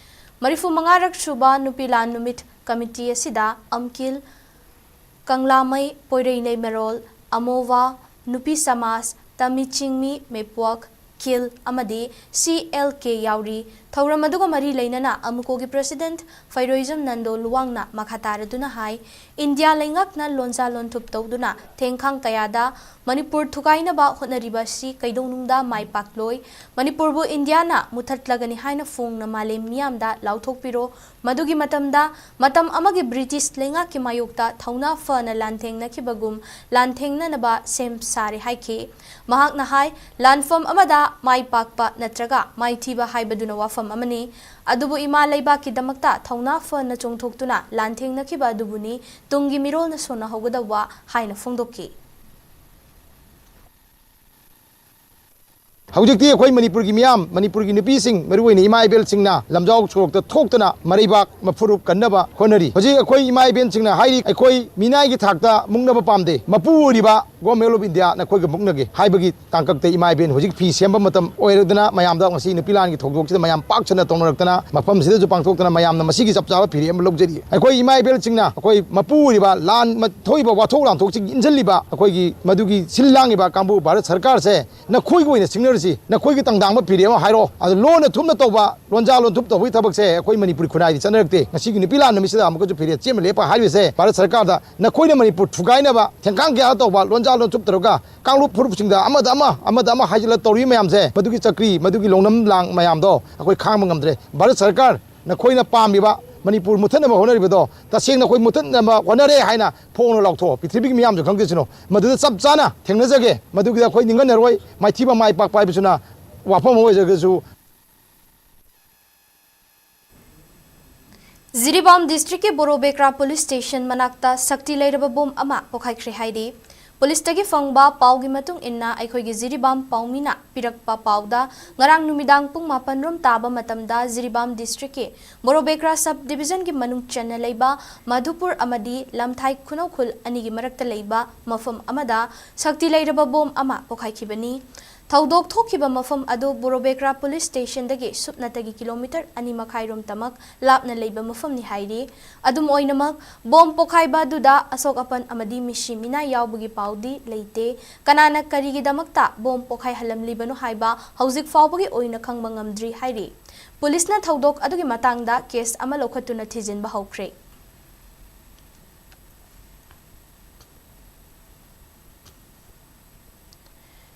ꯃꯔꯤꯐꯨ ꯃꯉꯥꯔꯛ ꯁꯨꯕ ꯅꯨꯄꯤ ꯂꯥꯟ ꯅꯨꯃꯤꯠ ꯀꯃꯤꯇꯤ ꯑꯁꯤꯗ ꯑꯝꯀꯤꯜ, ꯀꯪꯂꯥꯃꯩ, ꯄꯣꯏꯔꯩꯅꯩ ꯃꯔꯣꯜ, ꯑꯃꯣꯋꯥ, ꯅꯨꯄꯤ ꯁꯃꯥꯖ, ꯇꯃꯤ ꯆꯤꯡꯃꯤ, ꯃꯦꯄ꯭ꯋꯥꯛ, ꯀꯤꯜ ꯑꯃꯗꯤ ꯁꯤ ꯑꯦꯜ ꯀꯦ ꯌꯥꯎꯔꯤ꯫ ꯊꯧꯔꯝ ꯑꯗꯨꯒ ꯃꯔꯤ ꯂꯩꯅꯅ ꯑꯃꯨꯀꯣꯒꯤ ꯄ꯭ꯔꯦꯁꯤꯗꯦꯟꯠ ꯐꯩꯔꯣꯏꯖꯝ ꯅꯟꯗꯣ ꯂꯨꯋꯥꯡꯅ ꯃꯈꯥ ꯇꯥꯔꯗꯨꯅ ꯍꯥꯏ, ꯏꯟꯗꯤꯌꯥ ꯂꯩꯉꯥꯛꯅ ꯂꯣꯟꯖꯥ ꯂꯣꯟꯊꯨꯞ ꯇꯧꯗꯨꯅ ꯊꯦꯡꯈꯥꯡ ꯀꯌꯥꯗ ꯃꯅꯤꯄꯨꯔ ꯊꯨꯒꯥꯏꯅꯕ ꯍꯣꯠꯅꯔꯤꯕ ꯑꯁꯤ ꯀꯩꯗꯧꯅꯨꯡꯗ ꯃꯥꯏ ꯄꯥꯛꯂꯣꯏ꯫ ꯃꯅꯤꯄꯨꯔꯕꯨ ꯏꯟꯗꯤꯌꯥꯅ ꯃꯨꯊꯠꯂꯒꯅꯤ ꯍꯥꯏꯅ ꯐꯣꯡꯅ ꯃꯥꯂꯦꯝ ꯃꯤꯌꯥꯝꯗ ꯂꯥꯎꯊꯣꯛꯄꯤꯔꯣ꯫ ꯃꯗꯨꯒꯤ ꯃꯇꯝꯗ ꯃꯇꯝ ꯑꯃꯒꯤ ꯕ꯭ꯔꯤꯇꯤꯁ ꯂꯩꯉꯥꯛꯀꯤ ꯃꯥꯌꯣꯛꯇ ꯊꯧꯅꯥ ꯐꯅ ꯂꯥꯟꯊꯦꯡꯅꯈꯤꯕꯒꯨꯝ ꯂꯥꯟꯊꯦꯡꯅꯅꯕ ꯁꯦꯝ ꯁꯥꯔꯦ ꯍꯥꯏꯈꯤ꯫ ꯃꯍꯥꯛꯅ ꯍꯥꯏ, ꯂꯥꯟꯐꯝ ꯑꯃꯗ ꯃꯥꯏ ꯄꯥꯛꯄ ꯅꯠꯇ꯭ꯔꯒ ꯃꯥꯏꯊꯤꯕ ꯍꯥꯏꯕꯗꯨꯅ ꯋꯥꯐꯝ ꯑꯃꯅꯤ, ꯑꯗꯨꯕꯨ ꯏꯃꯥ ꯂꯩꯕꯥꯛꯀꯤꯗꯃꯛꯇ ꯊꯧꯅꯥ ꯐꯅ ꯆꯣꯡꯊꯣꯛꯇꯨꯅ ꯂꯥꯟꯊꯦꯡꯅꯈꯤꯕ ꯑꯗꯨꯕꯨꯅꯤ ꯇꯨꯡꯒꯤ ꯃꯤꯔꯣꯜꯅ ꯁꯣꯟꯅꯍꯧꯒꯗꯧꯕ ꯍꯥꯏꯅ ꯐꯣꯡꯗꯣꯛꯈꯤ꯫ ꯍꯧꯖꯤꯛꯇꯤ ꯑꯩꯈꯣꯏ ꯃꯅꯤꯄꯨꯔꯒꯤ ꯃꯤꯌꯥꯝ, ꯃꯅꯤꯄꯨꯔꯒꯤ ꯅꯨꯄꯤꯁꯤꯡ, ꯃꯔꯨꯑꯣꯏꯅ ꯏꯃꯥ ꯏꯕꯦꯜꯁꯤꯡꯅ ꯂꯝꯖꯥꯎ ꯁꯣꯔꯣꯛꯇ ꯊꯣꯛꯇꯨꯅ ꯃꯔꯩꯕꯥꯛ ꯃꯐꯨꯔꯨꯞ ꯀꯟꯅꯕ ꯍꯣꯠꯅꯔꯤ꯫ ꯍꯧꯖꯤꯛ ꯑꯩꯈꯣꯏ ꯏꯃꯥ ꯏꯕꯦꯜꯁꯤꯡꯅ ꯍꯥꯏꯔꯤ, ꯑꯩꯈꯣꯏ ꯃꯤꯅꯥꯏꯒꯤ ꯊꯥꯛꯇ ꯃꯨꯛꯅꯕ ꯄꯥꯝꯗꯦ, ꯃꯄꯨ ꯑꯣꯏꯔꯤꯕ Government of India ꯅꯈꯣꯏꯒ ꯃꯨꯛꯅꯒꯦ ꯍꯥꯏꯕꯒꯤ ꯇꯥꯡꯀꯛꯇ ꯏꯃꯥ ꯏꯕꯦꯜ ꯍꯧꯖꯤꯛ ꯐꯤ ꯁꯦꯝꯕ ꯃꯇꯝ ꯑꯣꯏꯔꯗꯅ ꯃꯌꯥꯝꯗ ꯉꯁꯤ ꯅꯨꯄꯤ ꯂꯥꯟꯒꯤ ꯊꯧꯗꯣꯛꯁꯤꯗ ꯃꯌꯥꯝ ꯄꯥꯛ ꯁꯟꯅ ꯇꯧꯅꯔꯛꯇꯅ ꯃꯐꯝꯁꯤꯗꯁꯨ ꯄꯥꯡꯊꯣꯛꯇꯅ ꯃꯌꯥꯝꯅ ꯃꯁꯤꯒꯤ ꯆꯞ ꯆꯥꯕ ꯐꯤꯔꯦꯞ ꯑꯃ ꯂꯧꯖꯔꯤ꯫ ꯑꯩꯈꯣꯏ ꯏꯃꯥ ꯏꯕꯦꯜꯁꯤꯡꯅ ꯑꯩꯈꯣꯏ ꯃꯄꯨ ꯑꯣꯏꯔꯤꯕ ꯂꯥꯟ ꯃ-, ꯊꯣꯛꯏꯕ ꯋꯥꯊꯣꯛ ꯂꯥꯟꯊꯣꯛꯁꯤꯡ ꯏꯟꯁꯤꯜꯂꯤꯕ ꯑꯩꯈꯣꯏꯒꯤ ꯃꯗꯨꯒꯤ ꯁꯤꯜ ꯂꯥꯡꯉꯤꯕ ꯀꯥꯡꯕꯨ ꯚꯥꯔꯠ ꯁꯔꯀꯥꯔꯁꯦ ꯅꯈꯣꯏꯒꯤ ꯑꯣꯏꯅ ꯁꯤꯡꯅꯔꯁꯤ, ꯅꯈꯣꯏꯒꯤ ꯇꯪꯗꯥꯡꯕ ꯐꯤꯔꯦꯞ ꯑꯃ ꯍꯥꯏꯔꯛꯑꯣ꯫ ꯑꯗꯨ ꯂꯣꯟꯅ ꯊꯨꯞꯅ ꯇꯧꯕ, ꯂꯣꯟꯖꯥ ꯂꯣꯟꯊꯨꯞ ꯇꯧꯕꯒꯤ ꯊꯕꯛꯁꯦ ꯑꯩꯈꯣꯏ ꯃꯅꯤꯄꯨꯔꯤ ꯈꯨꯟꯅꯥꯏꯗ ꯆꯠꯅꯔꯛꯇꯦ꯫ ꯉꯁꯤꯒꯤ ꯅꯨꯄꯤ ꯂꯥꯟ ꯅꯨꯃꯤꯠꯁꯤꯗ ꯑꯃꯨꯛꯀꯁꯨ ꯐꯤꯔꯦꯞ ꯆꯦꯠꯅ ꯂꯦꯞꯄ ꯍꯥꯏꯔꯤꯕꯁꯦ ꯚꯥꯔꯠ ꯁꯔꯀꯥꯔꯗ ꯅꯈꯣꯏꯅ ꯃꯅꯤꯄꯨꯔ ꯊꯨꯒꯥꯏꯅꯕ ꯊꯦꯡꯈꯥꯡ ꯀꯌꯥ ꯇꯧꯕ, ꯂꯣꯟꯖꯥ ꯂꯣꯟꯊꯨꯞ ꯇꯧꯔꯒ ꯀꯥꯡꯂꯨꯞ ꯐꯨꯔꯨꯞꯁꯤꯡꯗ ꯑꯃꯗ ꯑꯃ, ꯑꯃꯗ ꯑꯃ ꯍꯥꯏꯖꯤꯜꯂ ꯇꯧꯔꯤꯕ ꯃꯌꯥꯝꯁꯦ, ꯃꯗꯨꯒꯤ ꯆꯀ꯭ꯔꯤ, ꯃꯗꯨꯒꯤ ꯂꯧꯅꯝ ꯂꯥꯡ ꯃꯌꯥꯝꯗꯣ ꯑꯩꯈꯣꯏ ꯈꯥꯡꯕ ꯉꯝꯗ꯭ꯔꯦ꯫ ꯚꯥꯔꯠ ꯁꯔꯀꯥꯔ, ꯅꯈꯣꯏꯅ ꯄꯥꯝꯃꯤꯕ ꯃꯅꯤꯄꯨꯔ ꯃꯨꯠꯊꯠꯅꯕ ꯍꯣꯠꯅꯔꯤꯕꯗꯣ ꯇꯁꯦꯡꯅ ꯑꯩꯈꯣꯏ ꯃꯨꯠꯊꯠꯅꯕ ꯍꯣꯠꯅꯔꯦ ꯍꯥꯏꯅ ꯐꯣꯡꯅ ꯂꯥꯎꯊꯣꯛꯑꯣ, ꯄ꯭ꯔꯤꯊꯤꯕꯤꯒꯤ ꯃꯤꯌꯥꯝꯁꯨ ꯈꯪꯖꯁꯅꯨ꯫ ꯃꯗꯨꯗ ꯆꯞ ꯆꯥꯅ ꯊꯦꯡꯅꯖꯒꯦ, ꯃꯗꯨꯒꯤꯗ ꯑꯩꯈꯣꯏ ꯅꯤꯡꯍꯟꯅꯔꯣꯏ꯫ ꯃꯥꯏꯊꯤꯕ ꯃꯥꯏ ꯄꯥꯛꯄ ꯍꯥꯏꯕꯁꯤꯅ ꯋꯥꯐꯝ ꯑꯃ ꯑꯣꯏꯖꯔꯒꯁꯨ꯫ ꯖꯤꯔꯤꯕꯥꯝ ꯗꯤꯁꯇ꯭ꯔꯤꯛꯀꯤ ꯕꯣꯔꯣꯕꯦꯀ꯭ꯔꯥ ꯄꯨꯂꯤꯁ ꯁ꯭ꯇꯦꯁꯟ ꯃꯅꯥꯛꯇ ꯁꯛꯇꯤ ꯂꯩꯔꯕ ꯕꯣꯝ ꯑꯃ ꯄꯣꯈꯥꯏꯈ꯭ꯔꯦ ꯍꯥꯏꯔꯤ꯫ ꯄꯨꯂꯤꯁꯇꯒꯤ ꯐꯪꯕ ꯄꯥꯎꯒꯤ ꯃꯇꯨꯡ ꯏꯟꯅ, ꯑꯩꯈꯣꯏꯒꯤ ꯖꯤꯔꯤꯕꯥꯝ ꯄꯥꯎꯃꯤꯅ ꯄꯤꯔꯛꯄ ꯄꯥꯎꯗ, ꯉꯔꯥꯡ ꯅꯨꯃꯤꯗꯥꯡ ꯄꯨꯡ ꯃꯥꯄꯟ ꯔꯣꯝ ꯇꯥꯕ ꯃꯇꯝꯗ ꯖꯤꯔꯤꯕꯥꯝ ꯗꯤꯁꯇ꯭ꯔꯤꯛꯀꯤ ꯕꯣꯔꯣꯕꯦꯀ꯭ꯔꯥ ꯁꯕ ꯗꯤꯕꯤꯖꯟꯒꯤ ꯃꯅꯨꯡ ꯆꯟꯅ ꯂꯩꯕ ꯃꯙꯨꯄꯨꯔ ꯑꯃꯗꯤ ꯂꯝꯊꯥꯏ ꯈꯨꯅꯧꯈꯨꯜ ꯑꯅꯤꯒꯤ ꯃꯔꯛꯇ ꯂꯩꯕ ꯃꯐꯝ ꯑꯃꯗ ꯁꯛꯇꯤ ꯂꯩꯔꯕ ꯕꯣꯝ ꯑꯃ ꯄꯣꯈꯥꯏꯈꯤꯕꯅꯤ꯫ ꯊꯧꯗꯣꯛ ꯊꯣꯛꯈꯤꯕ ꯃꯐꯝ ꯑꯗꯨ ꯕꯣꯔꯣꯕꯦꯀ꯭ꯔꯥ ꯄꯨꯂꯤꯁ ꯁ꯭ꯇꯦꯁꯟꯗꯒꯤ ꯁꯨꯞꯅꯇꯒꯤ ꯀꯤꯂꯣꯃꯤꯇꯔ ꯑꯅꯤ ꯃꯈꯥꯏ ꯔꯣꯝꯇꯃꯛ ꯂꯥꯞꯅ ꯂꯩꯕ ꯃꯐꯝꯅꯤ ꯍꯥꯏꯔꯤ꯫ ꯑꯗꯨꯝ ꯑꯣꯏꯅꯃꯛ, ꯕꯣꯝ ꯄꯣꯈꯥꯏꯕ ꯑꯗꯨꯗ ꯑꯁꯣꯛ ꯑꯄꯟ ꯑꯃꯗꯤ ꯃꯤꯁꯤ ꯃꯤꯅꯥ ꯌꯥꯎꯕꯒꯤ ꯄꯥꯎꯗꯤ ꯂꯩꯇꯦ꯫ ꯀꯅꯥꯅ ꯀꯔꯤꯒꯤꯗꯃꯛꯇ ꯕꯣꯝ ꯄꯣꯈꯥꯏꯍꯜꯂꯝꯂꯤꯕꯅꯣ ꯍꯥꯏꯕ ꯍꯧꯖꯤꯛ ꯐꯥꯎꯕꯒꯤ ꯑꯣꯏꯅ ꯈꯪꯕ ꯉꯝꯗ꯭ꯔꯤ ꯍꯥꯏꯔꯤ꯫ ꯄꯨꯂꯤꯁꯅ ꯊꯧꯗꯣꯛ ꯑꯗꯨꯒꯤ ꯃꯇꯥꯡꯗ ꯀꯦꯁ ꯑꯃ ꯂꯧꯈꯠꯇꯨꯅ ꯊꯤꯖꯤꯟꯕ ꯍꯧꯈ꯭ꯔꯦ꯫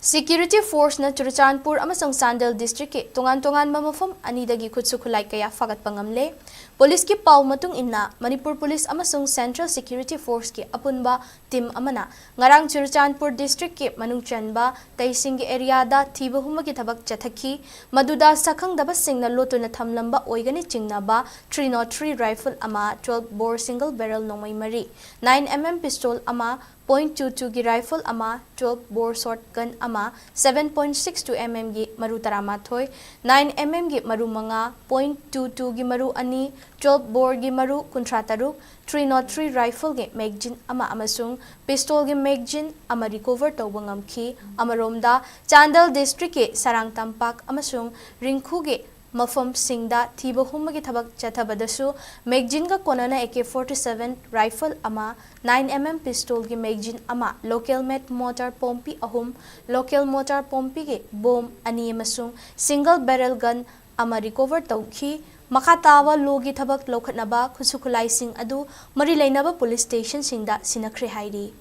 ꯁꯦꯀ꯭ꯌꯨꯔꯤꯇꯤ ꯐꯣꯔꯁꯅ ꯆꯨꯔꯆꯥꯟꯄꯨꯔ ꯑꯃꯁꯨꯡ ꯆꯥꯟꯗꯦꯜ ꯗꯤꯁꯇ꯭ꯔꯤꯛꯀꯤ ꯇꯣꯉꯥꯟ ꯇꯣꯉꯥꯟꯕ ꯃꯐꯝ ꯑꯅꯤꯗꯒꯤ ꯈꯨꯠꯁꯨ ꯈꯨꯠꯂꯥꯏ ꯀꯌꯥ ꯐꯥꯒꯠꯄ ꯉꯝꯂꯦ꯫ ꯄꯨꯂꯤꯁꯀꯤ ꯄꯥꯎ ꯃꯇꯨꯡ ꯏꯟꯅ, ꯃꯅꯤꯄꯨꯔ ꯄꯨꯂꯤꯁ ꯑꯃꯁꯨꯡ ꯁꯦꯟꯇ꯭ꯔꯦꯜ ꯁꯦꯀ꯭ꯌꯨꯔꯤꯇꯤ ꯐꯣꯔꯁꯀꯤ ꯑꯄꯨꯟꯕ ꯇꯤꯝ ꯑꯃꯅ ꯉꯔꯥꯡ ꯆꯨꯔꯆꯥꯟꯄꯨꯔ ꯗꯤꯁꯇ꯭ꯔꯤꯛꯀꯤ ꯃꯅꯨꯡ ꯆꯟꯕ ꯇꯩꯁꯤꯡꯒꯤ ꯑꯦꯔꯤꯌꯥꯗ ꯊꯤꯕ ꯍꯨꯝꯕꯒꯤ ꯊꯕꯛ ꯆꯠꯊꯈꯤ꯫ ꯃꯗꯨꯗ ꯁꯛꯈꯪꯗꯕꯁꯤꯡꯅ ꯂꯣꯠꯇꯨꯅ ꯊꯝꯂꯝꯕ ꯑꯣꯏꯒꯅꯤ ꯆꯤꯡꯅꯕ three not three rifle ꯑꯃ, twelve bore single barrel ꯅꯣꯡꯃꯩ ꯃꯔꯤ, nine M M pistol ꯑꯃ, point two two ꯒꯤ rifle ꯑꯃ, twelve bore short gun ꯑꯃ, seven point six two M M ꯒꯤ ꯃꯔꯨ ꯇꯔꯥꯃꯥꯊꯣꯏ, nine M M ꯒꯤ ꯃꯔꯨ ꯃꯉꯥ, point two two ꯒꯤ ꯃꯔꯨ ꯑꯅꯤ, twelve bore ꯒꯤ ꯃꯔꯨ ꯀꯨꯟꯊ꯭ꯔꯥ ꯇꯔꯨꯛ, three not three rifle ꯒꯤ magazine ꯑꯃ ꯑꯃꯁꯨꯡ pistol ꯒꯤ magazine ꯑꯃ recover ꯇꯧꯕ ꯉꯝꯈꯤ꯫ ꯑꯃꯔꯣꯝꯗ, ꯆꯥꯟꯗꯦꯜ ꯗꯤꯁꯇ꯭ꯔꯤꯛꯀꯤ ꯁꯔꯥꯡ ꯇꯝꯄꯥꯛ ꯑꯃꯁꯨꯡ ꯔꯤꯡꯈꯨꯒꯤ ꯃꯐꯝꯁꯤꯡꯗ ꯊꯤꯕ ꯍꯨꯝꯕꯒꯤ ꯊꯕꯛ ꯆꯠꯊꯕꯗꯁꯨ magazine ꯒ ꯀꯣꯟꯅꯅ A K forty seven rifle ꯑꯃ, nine M M pistol ꯒꯤ magazine ꯑꯃ, local made mortar ꯄꯣꯝꯄꯤ ꯑꯍꯨꯝ, local mortar ꯄꯣꯝꯄꯤꯒꯤ ꯕꯣꯝ ꯑꯅꯤ ꯑꯃꯁꯨꯡ single barrel gun ꯑꯃ recover ꯇꯧꯈꯤ꯫ ꯃꯈꯥ ꯇꯥꯕ ꯂꯣꯒꯤ ꯊꯕꯛ ꯂꯧꯈꯠꯅꯕ ꯈꯨꯠꯁꯨ ꯈꯨꯠꯂꯥꯏꯁꯤꯡ ꯑꯗꯨ ꯃꯔꯤ ꯂꯩꯅꯕ ꯄꯨꯂꯤꯁ ꯁ꯭ꯇꯦꯁꯟꯁꯤꯡꯗ ꯁꯤꯟꯅꯈ꯭ꯔꯦ ꯍꯥꯏꯔꯤ꯫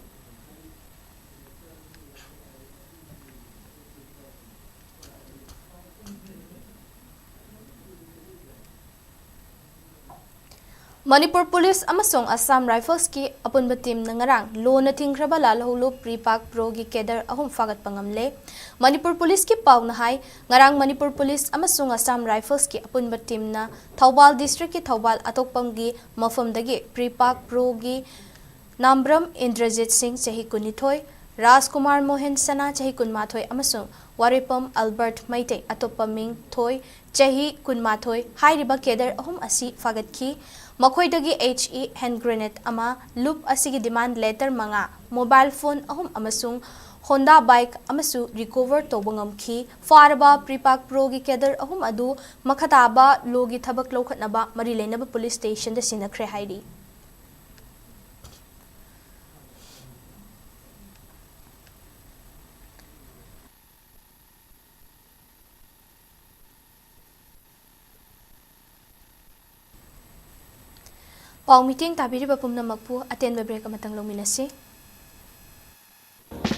ꯃꯅꯤꯄꯨꯔ ꯄꯨꯂꯤꯁ ꯑꯃꯁꯨꯡ ꯑꯁꯥꯝ ꯔꯥꯏꯐꯜꯁꯀꯤ ꯑꯄꯨꯟꯕ ꯇꯤꯝꯅ ꯉꯔꯥꯡ ꯂꯣꯅ ꯊꯤꯡꯈ꯭ꯔꯕ ꯂꯥꯜꯍꯧꯂꯨꯞ pre-pak proꯒꯤ cadre ꯑꯍꯨꯝ ꯐꯥꯒꯠꯄ ꯉꯝꯂꯦ꯫ ꯃꯅꯤꯄꯨꯔ ꯄꯨꯂꯤꯁꯀꯤ ꯄꯥꯎꯅ ꯍꯥꯏ, ꯉꯔꯥꯡ ꯃꯅꯤꯄꯨꯔ ꯄꯨꯂꯤꯁ ꯑꯃꯁꯨꯡ ꯑꯁꯥꯝ ꯔꯥꯏꯐꯜꯁꯀꯤ ꯑꯄꯨꯟꯕ ꯇꯤꯝꯅ ꯊꯧꯕꯥꯜ ꯗꯤꯁꯇ꯭ꯔꯤꯛꯀꯤ ꯊꯧꯕꯥꯜ ꯑꯇꯣꯛꯄꯝꯒꯤ ꯃꯐꯝꯗꯒꯤ pre-pak proꯒꯤ ꯅꯥꯝꯕ꯭ꯔꯝ ꯏꯟꯗ꯭ꯔꯖꯤꯠ ꯁꯤꯡ, ꯆꯍꯤ ꯀꯨꯟꯅꯤꯊꯣꯏ, ꯔꯥꯖꯀꯨꯃꯥꯔ ꯃꯣꯍꯟ ꯁꯅꯥ, ꯆꯍꯤ ꯀꯨꯟꯃꯥꯊꯣꯏ, ꯑꯃꯁꯨꯡ ꯋꯥꯔꯦꯄꯝ ꯑꯜꯕꯔꯠ ꯃꯩꯇꯩ, ꯑꯇꯣꯞꯄ ꯃꯤꯡ ꯊꯣꯏ, ꯆꯍꯤ ꯀꯨꯟꯃꯥꯊꯣꯏ, ꯍꯥꯏꯔꯤꯕ ꯀꯦꯗꯔ ꯑꯍꯨꯝ ꯑꯁꯤ ꯐꯥꯒꯠꯈꯤ꯫ ꯃꯈꯣꯏꯗꯒꯤ ꯍꯦꯆ ꯏ ꯍꯦꯟ ꯒ꯭ꯔꯦꯅꯦꯗ ꯑꯃ, ꯂꯨꯞ ꯑꯁꯤꯒꯤ ꯗꯤꯃꯥꯟ ꯂꯦꯇꯔ ꯃꯉꯥ, ꯃꯣꯕꯥꯏꯜ ꯐꯣꯟ ꯑꯍꯨꯝ ꯑꯃꯁꯨꯡ ꯍꯣꯟꯗꯥ ꯕꯥꯏꯛ ꯑꯃꯁꯨ ꯔꯤꯀꯣꯚꯔ ꯇꯧꯕ ꯉꯝꯈꯤ꯫ ꯐꯥꯔꯕ ꯄ꯭ꯔꯤꯄꯥꯛ ꯄ꯭ꯔꯣꯒꯤ ꯀꯦꯗꯔ ꯑꯍꯨꯝ ꯑꯗꯨ ꯃꯈꯥ ꯇꯥꯕ ꯂꯣꯒꯤ ꯊꯕꯛ ꯂꯧꯈꯠꯅꯕ ꯃꯔꯤ ꯂꯩꯅꯕ ꯄꯨꯂꯤꯁ ꯁ꯭ꯇꯦꯁꯟꯗ ꯁꯤꯟꯅꯈ꯭ꯔꯦ ꯍꯥꯏꯔꯤ꯫ ꯄꯥꯎ ꯃꯤꯇꯤꯡ ꯇꯥꯕꯤꯔꯤꯕ ꯄꯨꯝꯅꯃꯛꯄꯨ ꯑꯇꯦꯟꯕ ꯕ꯭ꯔꯦꯛ ꯑꯃꯇꯪ ꯂꯧꯃꯤꯟꯅꯁꯤ꯫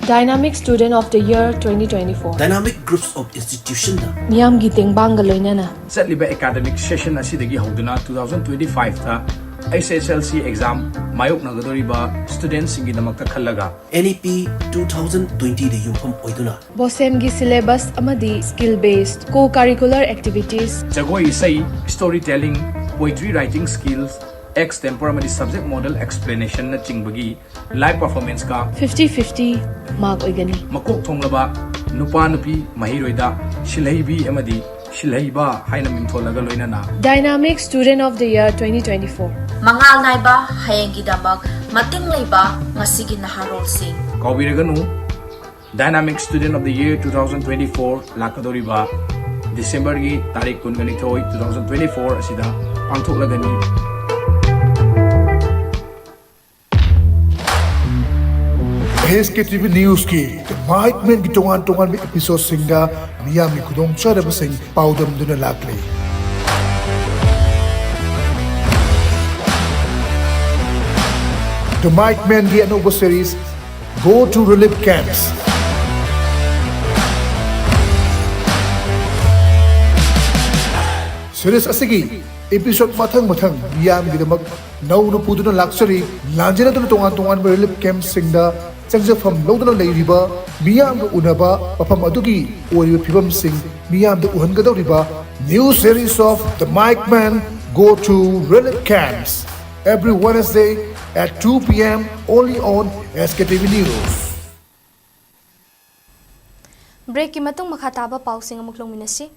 Dynamic Student of the Year twenty twenty-four꯫ Dynamic Groups of Institutionꯅ ꯃꯤꯌꯥꯝꯒꯤ ꯇꯦꯡꯕꯥꯡꯒ ꯂꯣꯏꯅꯅ ꯆꯠꯂꯤꯕ ꯑꯦꯀꯥꯗꯃꯤꯛ ꯁꯦꯁꯟ ꯑꯁꯤꯗꯒꯤ ꯍꯧꯗꯨꯅ two thousand twenty-fiveꯇ H S S L C exam ꯃꯥꯌꯣꯛꯅꯒꯗꯧꯔꯤꯕ ꯁ꯭ꯇꯨꯗꯦꯟꯠꯁꯤꯡꯒꯤꯗꯃꯛꯇ ꯈꯜꯂꯒ N E P two thousand twentyꯗ ꯌꯨꯝꯐꯝ ꯑꯣꯏꯗꯨꯅ ꯕꯣꯁꯦꯝꯒꯤ ꯁꯤꯂꯦꯕꯁ ꯑꯃꯗꯤ ꯁ꯭ꯀꯤꯜ ꯕꯦꯁ ꯀꯣ ꯀꯥꯔꯤꯀꯨꯂꯔ ꯑꯦꯛꯇꯤꯚꯤꯇꯤꯁ, ꯖꯒꯣꯏ ꯏꯁꯩ, story telling, poetry writing skills, extempore ꯑꯃꯗꯤ ꯁꯕꯖꯦꯛ ꯃꯣꯗꯦꯜ ꯑꯦꯛꯁꯄ꯭ꯂꯦꯅꯦꯁꯟꯅꯆꯤꯡꯕꯒꯤ ꯂꯥꯏꯚ ꯄꯔꯐꯣꯔꯃꯦꯟꯁꯀ fifty fifty ꯃꯥꯔꯛ ꯑꯣꯏꯒꯅꯤ꯫ ꯃꯀꯣꯛ ꯊꯣꯡꯂꯕ ꯅꯨꯄꯥ ꯅꯨꯄꯤ ꯃꯍꯩꯔꯣꯏꯗ ꯁꯤꯜꯍꯩꯕꯤ ꯑꯃꯗꯤ ꯁꯤꯜꯍꯩꯕ ꯍꯥꯏꯅ ꯃꯤꯡꯊꯣꯜꯂꯒ ꯂꯣꯏꯅꯅ Dynamic Student of the Year twenty twenty-four꯫ ꯃꯉꯥꯜ ꯅꯥꯏꯕ ꯍꯌꯦꯡꯒꯤꯗꯃꯛ ꯃꯇꯤꯡ ꯂꯩꯕ ꯉꯁꯤꯒꯤ ꯅꯍꯥꯔꯣꯜꯁꯤꯡ꯫ ꯀꯥꯎꯕꯤꯔꯒꯅꯨ, Dynamic Student of the Year two thousand twenty-four ꯂꯥꯛꯀꯗꯧꯔꯤꯕ ꯗꯤꯁꯦꯝꯕꯔꯒꯤ ꯇꯥꯔꯤꯛ ꯀꯨꯟꯒ ꯅꯤꯊꯣꯏ, two thousand twenty-four ꯑꯁꯤꯗ ꯄꯥꯡꯊꯣꯛꯂꯒꯅꯤ꯫ H K T V Newsꯀꯤ The Mic Manꯒꯤ ꯇꯣꯉꯥꯟ ꯇꯣꯉꯥꯟꯕ episodeꯁꯤꯡꯗ ꯃꯤꯌꯥꯝꯒꯤ ꯈꯨꯗꯣꯡꯆꯥꯗꯕꯁꯤꯡ ꯄꯥꯎꯗꯝꯗꯨꯅ ꯂꯥꯛꯂꯤ꯫ The Mic Manꯒꯤ ꯑꯅꯧꯕ series Go to Relief Camps꯫ Series ꯑꯁꯤꯒꯤ episode ꯃꯊꯪ ꯃꯊꯪ ꯃꯤꯌꯥꯝꯒꯤꯗꯃꯛ ꯅꯧꯅ ꯄꯨꯗꯨꯅ ꯂꯥꯛꯆꯔꯤ꯫ ꯂꯥꯟꯖꯦꯟꯅꯗꯨꯅ ꯇꯣꯉꯥꯟ ꯇꯣꯉꯥꯟꯕ relief campꯁꯤꯡꯗ ꯆꯪꯖꯐꯝ ꯂꯧꯗꯨꯅ ꯂꯩꯔꯤꯕ ꯃꯤꯌꯥꯝꯒ ꯎꯅꯕ, ꯃꯐꯝ ꯑꯗꯨꯒꯤ ꯑꯣꯏꯔꯤꯕ ꯐꯤꯕꯝꯁꯤꯡ ꯃꯤꯌꯥꯝꯗ ꯎꯍꯟꯒꯗꯧꯔꯤꯕ new series of The Mic Man Go to Relief Camps, every Wednesday at two p.m. only on S K T V News. Breakꯀꯤ ꯃꯇꯨꯡ ꯃꯈꯥ ꯇꯥꯕ ꯄꯥꯎꯁꯤꯡ ꯑꯃꯨꯛ ꯂꯧꯃꯤꯟꯅꯁꯤ꯫